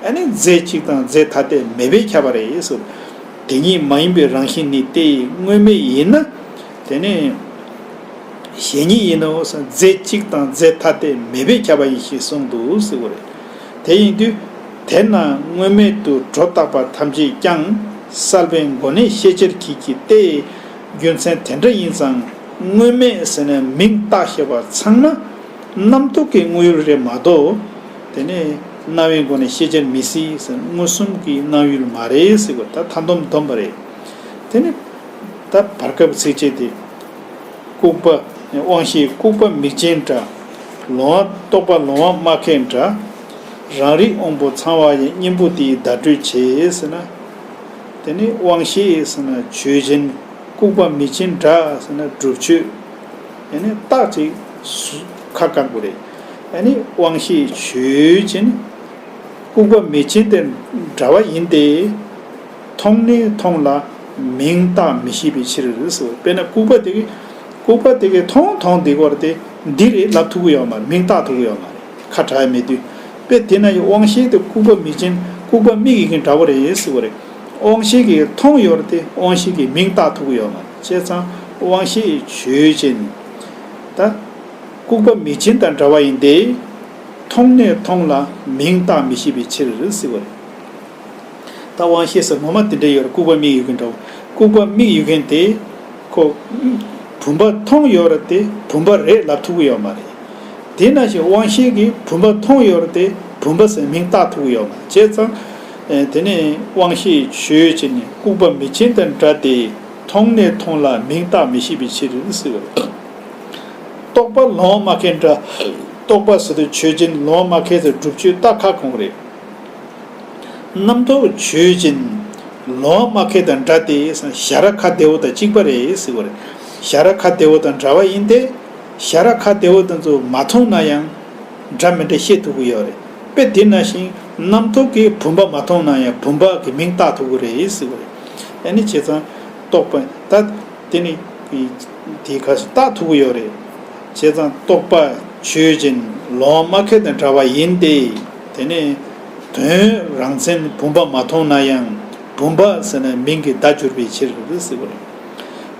ཨ་ནི་རྫས་གཅིག་དང་རྫས་ཐ་དད་མེད་པས་ཁྱབ་པ་རེད་ཟེར། དེ་ཉིད་མ་ཡིན་པའི་རང་བཞིན་ནི་སྟེ། དངོས་མེད་ཡིན་ན། དེ་ནི་གཞན་ཉིད་ཡིན་ནོ། རྫས་གཅིག་དང་རྫས་ཐ་དད་མེད་པས་ཁྱབ་པ་ཡིན་ཞེས་གསུངས་འདུག་ཟེར་བ་རེད། དེ་ཡིན་དུས། དེས་ན་དངོས་མེད་དུ་སྒྲོ་བཏགས་པ་ཐམས་ཅད་ཀྱང་། སལ་པའི་མགོ་ནས་ཤེས་བྱར་གྱིས་ཀྱི་སྟེ། རྒྱུ་མཚན་དེ་འདྲ་ཡིན་ཙང་། དངོས་མེད་ཟེར་ནས་མིང་བཏགས་བཞག་པ་ཚང་མ་རྣམ་རྟོག་གི་དངོས་ཡུལ་རེད་མ་གཏོགས། དེ་ནས་རྣ་བའི་སྒོ་ནས་ཤེས་བྱར་མི་སྲིད་ཟེར། མངོན་སུམ་གྱི་སྣང་ཡུལ་མ་རེད་ཟེར་བ་ད་མཐའ་སྡོམ་སྡོམ་པ་རེད། དེ་ནས་ད་བར་སྐབས་ཚིགས་བཅད་དེ། ལྐུགས་པ། དབང་ཤེས་ལྐུགས་པ་མིག་ཅན་འདྲ། ལོང་བ་རྟོག་པ་ལོང་བ་སྨྲ་མཁན་འདྲ། རང་རིག་དབང་པོ་ཚང་བ་ཡི། གཉེན་པོ་དེ་ཡིས་བརྡ་སྤྲོད་བྱེད་ཟེར་ན། དེ་ནི་དབང་ཤེས་ཟེར་ན་ཆོས་ཅན། ལྐུགས་པ་མིག་ཅན་འདྲ་ཟེར་ན་སྒྲུབ་ཆོས། ཨ་ནི་རྟགས་ཅིག་ཁ་བཀང་དགོས་རེད། ཨ་ནི་དབང་ཤེས་ཆོས་ཅན། ལྐུགས་པ་མིག་ཅན་དེ་འདྲ་བ་ཡིན་ཏེ། མཐོང་ནས་མཐོང་ལ་མིང་བཏགས་མི་ཤེས་པའི་ཕྱིར་ཟེར། དཔེར་ན་ལྐུགས་པ་དེ་གིས། ལྐུགས་པ་དེ་གིས་མཐོང་མཐོང་བསྡད་ཀྱི་ཡོད་རེད་དེ། འདི་རེད་ལབ་ཐུབ་ཀྱི་ཡོད་མ་རེད། མིང་བཏགས་ཐུབ་ཀྱི་ཡོད་མ་རེད། ཁ་གྲག་ཡ་མེད་དུས། དཔེ་དེ་ན་ཡང་དབང་ཤེས་དེ་ལྐུགས་པ་མིག་ཅན། ལྐུགས་པ་མིག་ཡོད་མཁན་འདྲ་བོ་རེད་ཟེར་བ་རེད། དབང་ཤེས་ཀྱིས་མཐོང་ཡོད་རེད་དེ། དབང་ཤེས་ཀྱིས་མིང་བཏགས་ཐུབ་ཀྱི་ཡོད་མ་རེད། བྱས་ཙང་དབང་ཤེས་ཆོས་ཅན། ད་ལྐུགས་པ་མིག་ཅན་དང་འདྲ་བ་ཡིན་ཏེ། མཐོང་ནས་མཐོང་ལ་མིང་བཏགས་མི་ཤེས་པའི་ཕྱིར་ཟེར་བ་རེད། ད་དབང་ཤེས་ཟེར་ངོ་མ་དེ་འདྲ་ཡོད་རེད། ལྐུགས་པ་མིག་ཡོད་མཁན་འདྲ་བོ། ལྐུགས་པ་མིག་ཡོད་མཁན་དེ། ཁོ་བུམ་པ་མཐོང་ཡོད་རེད་དེ། བུམ་པ་རེད་ལབ་ཐུབ་ཀྱི་ཡོད་མ་རེད། དེ་ནང་བཞིན་དབང་ཤེས་ཀྱིས་བུམ་པ་མཐོང་ཡོད་རེད་དེ། བུམ་པ་ཟེར་མིང་བཏགས་ཐུབ་ཀྱི་ཡོད་མ་རེད། བྱས་ཙང་། ཨེ། དེ་ནས་དབང་ཤེས་ཆོས་ཅན་ནི་ལྐུགས་པ་མིག་ཅན་དང་འདྲ་སྟེ། མཐོང་ནས་མཐོང་ལ་མིང་བཏགས་མི་ཤེས་པའི་ཕྱིར་ཟེར་བ་རེད། རྟོག་པ་ལོང་བ་སྨྲ་མཁན་འདྲ། རྟོག་པ་ཟེར་དུས་ཆོས་ཅན། ལོང་བ་སྨྲ་མཁན་ཟེར་སྒྲུབ་ཆོས་རྟགས་ཁ་གོང་རེད། རྣམ་རྟོག་ཆོས་ཅན། ལོང་བ་སྨྲ་མཁན་དང་འདྲ་སྟེ། ཞ་ར་ཁ་བདེ་བོ་དང་གཅིག་པ་རེད་ཟེར་བ་རེད། ཞ་ར་ཁ་བདེ་བོ་དང་འདྲ་བ་ཡིན་ཏེ། ཞ་ར་ཁ་བདེ་བོ་དེ་ཚོ་མ་མཐོང་ན་ཡང་འདྲ་མི་འདྲ་ཤེས་ཐུབ་ཀྱི་ཡོད་རེད། དཔེ་དེ་ནང་བཞིན་རྣམ་རྟོག་གིས་བུམ་པ་མ་མཐོང་ན་ཡང་བུམ་པ་གི་མིང་བཏགས་ཐུབ་ཀྱི་རེད་ཟེར་བ་རེད། ཨ་ནི་བྱས་ཙང་རྟོག་པ་ད། དེ་ནི་དེའི་སྐབས་སུ་རྟགས་ཐུབ་ཀྱི་ཡོད་རེད། བྱས་ཙང་རྟོག་པ་ཆོས་ཅན། ལོང་བ་སྨྲ་མཁན་དང་འདྲ་བ་ཡིན་ཏེ། དེ་ནི་དོན་རང་མཚན་བུམ་པ་མ་མཐོང་ན་ཡང་བུམ་པ་ཟེར་ན་མིང་གི་བརྡ་གྱུར་པའི་ཕྱིར་ཟེར་བ་རེད།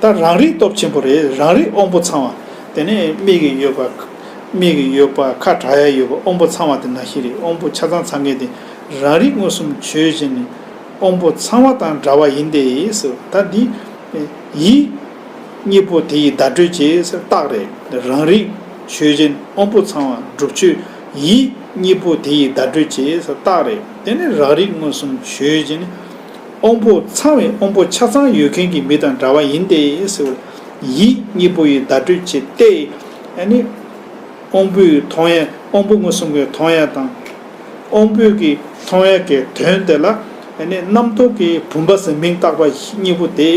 ད་རང་རིག་སྟོབས་ཆེན་པོ་རེད། རང་རིག་དབང་པོ་ཚང་བ། དེ་ནི་མིག་གི་ཡོད་པ། མིག་གི་ཡོད་པ། ཁ་གྲག་ཡ་ཡོད་པ། དབང་པོ་ཚང་བ་དེ་ནང་བཞིན་རེད། དབང་པོ་ཆ་ཚང་ཚང་མཁན་དེ་རང་རིག་མངོན་སུམ་ཆོས་ཅན་ནི། དབང་པོ་ཚང་བ་དང་འདྲ་བ་ཡིན་ཏེ་ཟེར། ད་འདི་ཡིད་གཉིས་པོ་དེ་ཡིས་བརྡ་སྤྲོད་བྱེད་ཟེར་རྟགས་རེད། རང་རིག་ཆོས་ཅན། དབང་པོ་ཚང་བ། སྒྲུབ་ཆོས། ཡིད་གཉིས་པོ་དེ་ཡིས་བརྡ་སྤྲོད་བྱེད་ཟེར་རྟགས་རེད། དེ་ནི་རང་རིག་མངོན་སུམ་ཆོས་ཅན། དབང་པོ་ཚང་བའི། དབང་པོ་ཆ་ཚང་ཡོད་མཁན་གྱི་མི་དང་འདྲ་བ་ཡིན་ཏེ་ཟེར། ཡིད་གཉིས་པོ་ཡིས་བརྡ་སྤྲོད་བྱེད་དེ། ཨ་ནི། དབང་པོས་མཐོང་ཡ། དབང་པོ་མངོན་སུམ་གྱིས་མཐོང་ཡ་དང་། དབང་པོས་ཀྱིས་མཐོང་ཡ་གི་དོན་དེ་ལ། ཨ་ནི་རྣམ་རྟོག་གིས་བུམ་པ་ཟེར་མིང་བཏགས་པ་གཉིས་པོ་དེ།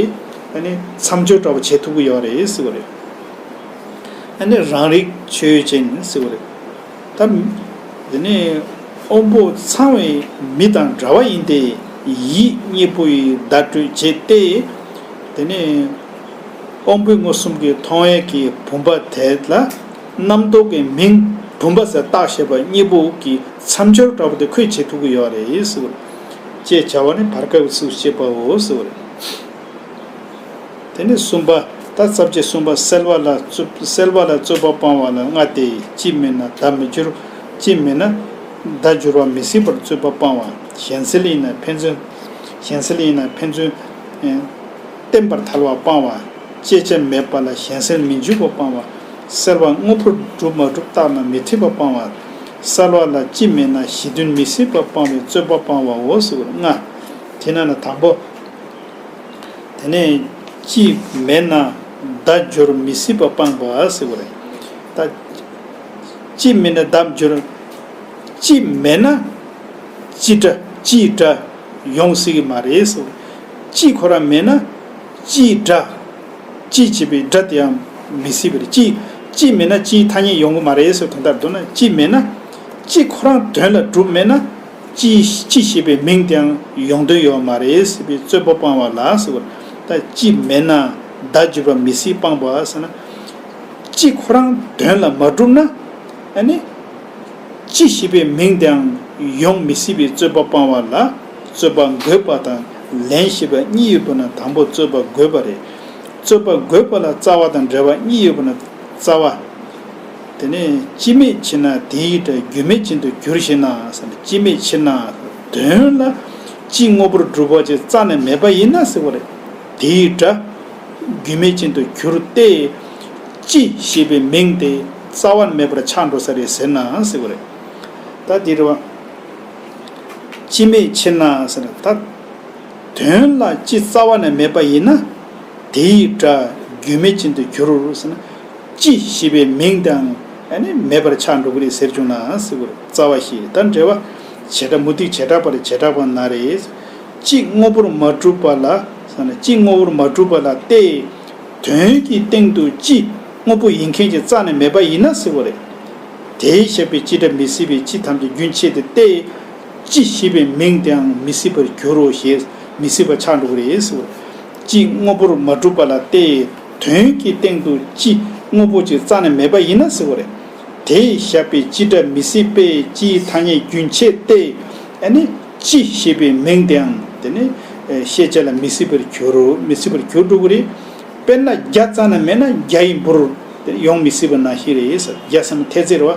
ཨ་ནི་མཚམས་སྦྱོར་འདྲ་པོ་བྱེད་ཐུབ་ཀྱི་ཡོད་རེད་ཟེར་བ་རེད། ཨ་ནི་རང་རིག་ཆོས་ཅན་ཟེར་བ་རེད། ད། དེ་ནས་དབང་པོ་ཚང་བའི་མི་དང་འདྲ་བ་ཡིན་ཏེ། ཡིད་གཉིས་པོ་ཡིས་བརྡ་སྤྲོད་བྱེད་དེ། དེ་ནས་དབང་པོའི་མངོན་སུམ་གྱིས་མཐོང་ཡས་ཀྱི་བུམ་པ་དེ་ལ་རྣམ་རྟོག་གི་མིང་བུམ་པ་ཟེར་བཏགས་བཞག་པ་གཉིས་པོ་གི་མཚམས་སྦྱོར་འདྲ་པོ་དེ་ཁོས་བྱེད་ཐུབ་ཀྱི་ཡོད་རེད་ཟེར་བ་རེད། ཅེས་བྱ་བ་ནི་བར་སྐབས་ཀྱི་ཚིགས་སུ་བཅད་པའོ་ཟེར་བ་རེད། དེ་ནས་གསུམ་པ། ད་རྩ་བཅད་གསུམ་པ། སེལ་བ་ལ་རྩོད། སེལ་བ་ལ་རྩོད་པ་སྤང་བ་ལ་ལྔ་སྟེ། སྤྱི་མེད་ན་བརྡ་མི་འགྱུར། སྤྱི་མེད་ན་བརྡ་འགྱུར་བ་མི་སྲིད་པར་རྩོད་པ་སྤང་བ། གཞན་སེལ་ཡིན་ན་ཕན་ཚུན། གཞན་སེལ་ཡིན་ན་ཕན་ཚུན། ཨེ། བརྟེན་པར་ཐལ་བ་སྤང་བ། བཅད་བྱ་མེད་པ་ལ་གཞན་སེལ་མི་འཇུག་པ་སྤང་བ། གསལ་བ་དངོས་པོར་གྲུབ་མ་གྲུབ་བརྟགས་ན་མི་འཐད་པ་སྤང་བ། གསལ་བ་ལ་སྤྱི་མེད་ན་གཞི་མཐུན་མི་སྲིད་པ་སྤང་བའི་རྩོད་པ་སྤང་བའོ་ཟེར་བ་ལྔ། དེ་ན་ན་དང་པོ། དེ་ནས་སྤྱི་མེད་ན་བརྡ་སྦྱོར་མི་སྲིད་པ་སྤང་བ་ཟེར་བ་རེད། ད་སྤྱི་མེད་ན་བརྡ་སྦྱོར། སྤྱི་མེད་ན་སྤྱི་སྒྲ་སྤྱིའི་སྒྲ་ཡོང་སྲིད་ཀྱི་མ་རེད་ཟེར། སྤྱི་ཁོ་རང་མེད་ན་སྤྱིའི་སྒྲ། སྤྱི་ཞེས་པའི་སྒྲ་དེའང་མི་སྲིད་པ་རེད། སྤྱི་སྤྱི་མེད་ན་སྤྱིའི་ཐ་སྙད་ཡོང་གི་མ་རེད་ཟེར། དོན་དག་མདོར་ན་སྤྱི་མེད་ན་སྤྱི་ཁོ་རང་དོན་ལ་གྲུབ་མེད་ན། ཅི་ཅི་ཞེས་པའི་མིང་དེའང་ཡོང་དོན་ཡོད་མ་རེད་ཟེར་བའི་རྩོད་པ་སྤང་བ་ལ་ཟེར་བ། ད་ཅི་མེད་ན་བརྡ་བརྗོད་པ་མི་སྲིད་སྤང་བ་ཟེར་ན། ཅི་ཁོ་རང་དོན་ལ་མ་གྲུབ་ན། ཨ་ནི་ཅི་ཞེས་པའི་མིང་དེའང་ཡོང་མི་སྲིད་པའི་རྩོད་པ་སྤང་བ་ལ། རྩོད་པ་འགོད་པ་དང་ལན་ཞེས་པ་གཉིས་ཡོད་པ་ན་དང་པོ་རྩོད་པ་འགོད་པ་རེད། རྩོད་པ་འགོད་པ་ལ་རྩ་བ་དང་འབྲེལ་བ་གཉིས་ཡོད་པ་ན། རྩ་བ། དེ་ནས་སྤྱི་མེད་ཕྱིར་ན་དེའི་སྒྲ་རྒྱུ་མེད་ཅན་དུ་འགྱུར་ཞེ་ན་ཟེར་ན། སྤྱི་མེད་ཕྱིར་ན། དོན་ལ་སྤྱི་དངོས་པོར་གྲུབ་པ་ཅིག་རྩ་ནས་མེད་པ་ཡིན་ན་ཟེར་བ་རེད། དེའི་སྒྲ་རྒྱུ་མེད་ཅན་དུ་འགྱུར་ཏེ། སྤྱི་ཞེས་པའི་མིང་དེ་རྩ་བ་ནས་མེད་པར་ཆགས་འགྲོ་ས་རེད་ཟེར་ན་ཟེར་བ་རེད། ད་འདི་རེད་བ། སྤྱི་མེད་ཕྱིར་ན་ཟེར་ན་ད། དོན་ལ་སྤྱི་རྩ་བ་ནས་མེད་པ་ཡིན་ན། དེའི་སྒྲ་རྒྱུ་མེད་ཅན་དུ་འགྱུར་ཟེར་ན། སྤྱི་ཞེས་པའི་མིང་དང་ཨ་ནི་མེད་པར་ཆགས་འགྲོ་གི་རེད་ཟེར་བྱུང་ན་ཟེར་བ་རེད། རྩ་བ་ཞེས་ད་འགྲེལ་བ། བྱེ་བྲག་མུ་སྟེགས་བྱེ་བྲག་པ་རེད། བྱེ་བྲག་པ་ན་རེ། སྤྱི་དངོས་པོར་མ་གྲུབ་པ་ལ་ཟེར་ན། སྤྱི་དངོས་པོར་མ་གྲུབ་པ་ལ་སྟེ། དོན་གྱི་སྟེང་དུ་སྤྱི་དངོས་པོ་ཡིན་མཁན་གྱི་རྩ་ནས་མེད་པ་ཡིན་ན་ཟེར་བ་རེད། དེའི་བཤད་པའི་སྤྱི་སྒྲ་མི་སྲིད་པའི་སྤྱི་ཐམས་ཅད་རྒྱུན་ཆད་དེ་སྟེ། སྤྱི་ཞེས་པའི་མིང་དེའང་མི་སྲིད་པར་འགྱུར་རོ་ཞེས་མི་སྲིད་པ་ཆགས་འགྲོ་གི་རེད་ཟེར། སྤྱི་དངོས་པོར་མ་གྲུབ་པ་ལ་སྟེ། དོན་གྱི་སྟེང་དུ་སྤྱི་དངོས་པོ་ཅིག་རྩ་ནས་མེད་པ་ཡིན་ན་ཟེར་བ་རེད། དེས་བཤད་པའི་སྤྱི་སྒྲ་མི་སྲིད་པའི་སྤྱིའི་ཐ་སྙད་རྒྱུན་ཆད་དེ། ཨ་ནི་སྤྱི་ཞེས་པའི་མིང་དེའང་དེ་ནི་ཤེས་བྱ་ལ་མི་སྲིད་པར་འགྱུར་རོ། མི་སྲིད་པར་འགྱུར་འགྲོ་གི་རེད། དཔེར་ན་རྒྱ་རྩ་ནས་མེད་ན་རྒྱ་ཡི་འབུར་དེ་ཡོང་མི་སྲིད་པ་ནང་བཞིན་རེད། རྒྱ་ཟེར་ན་མཐེབ་རྩེ་རེད་བ།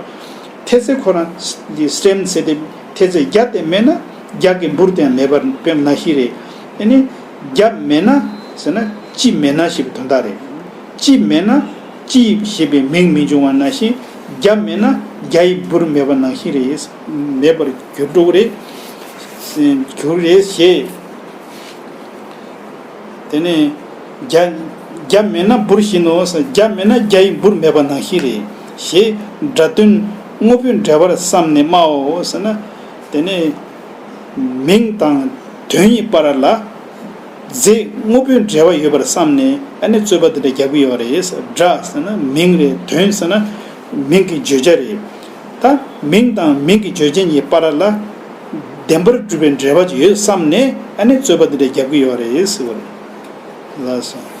མཐེབ་རྩེ་ཁོ་རང་འདི་སྟེམ་ཟེར་ཏེ་མཐེབ་རྩེ་རྒྱ་དེ་མེད་ན་རྒྱ་གི་འབུར་དེ་ཡང་མེད་པར་དཔེ་ནང་བཞིན་རེད། ཨ་ནི་རྒྱ་མེད་ན་ཟེར་ན་སྤྱི་མེད་ན་ཞེས་པའི་དོན་དག་རེད། སྤྱི་མེད་ན་སྤྱི་ཞེས་པའི་མིང་མི་འབྱུང་བ་ནང་བཞིན། རྒྱ་མེད་ན་རྒྱ་ཡི་འབུར་མེད་པ་ནང་བཞིན་རེད། མེད་པར་འགྱུར་འགྲོ་གི་རེད། འགྱུར་རེད་ཞེས། དེ་ནས་རྒྱ་རྒྱ་མེད་ན་འབུར་བཞིན་ནོ་ཟེར། རྒྱ་མེད་ན་རྒྱ་ཡི་འབུར་མེད་པ་ནང་བཞིན་རེད་ཞེས་སྒྲ་དོན་དངོས་པོའི་འབྲེལ་བར་བསམས་ནས་སྨྲའོ་ཟེར་ན། དེ་ནས་མིང་དང་དོན་གཉིས་བར་ལ་རྫས་དངོས་པོའི་འབྲེལ་བ་ཡོད་པར་བསམས་ནས་ཨ་ནི་རྩོད་པ་འདི་འདྲ་རྒྱག་གི་ཡོད་རེད། སྒྲ་ཟེར་ན་མིང་རེད། དོན་ཟེར་ན་མིང་གི་བརྗོད་བྱ་རེད། ད་མིང་དང་མིང་གི་བརྗོད་བྱ་གཉིས་བར་ལ་བདེན་པར་གྲུབ་པའི་འབྲེལ་བ་ཅིག་ཡོད་བསམས་ནས་ཨ་ནི་རྩོད་པ་འདི་འདྲ་རྒྱག་གི་ཡོད་རེད་ཟེར་བ་རེད། ལགས་སོ།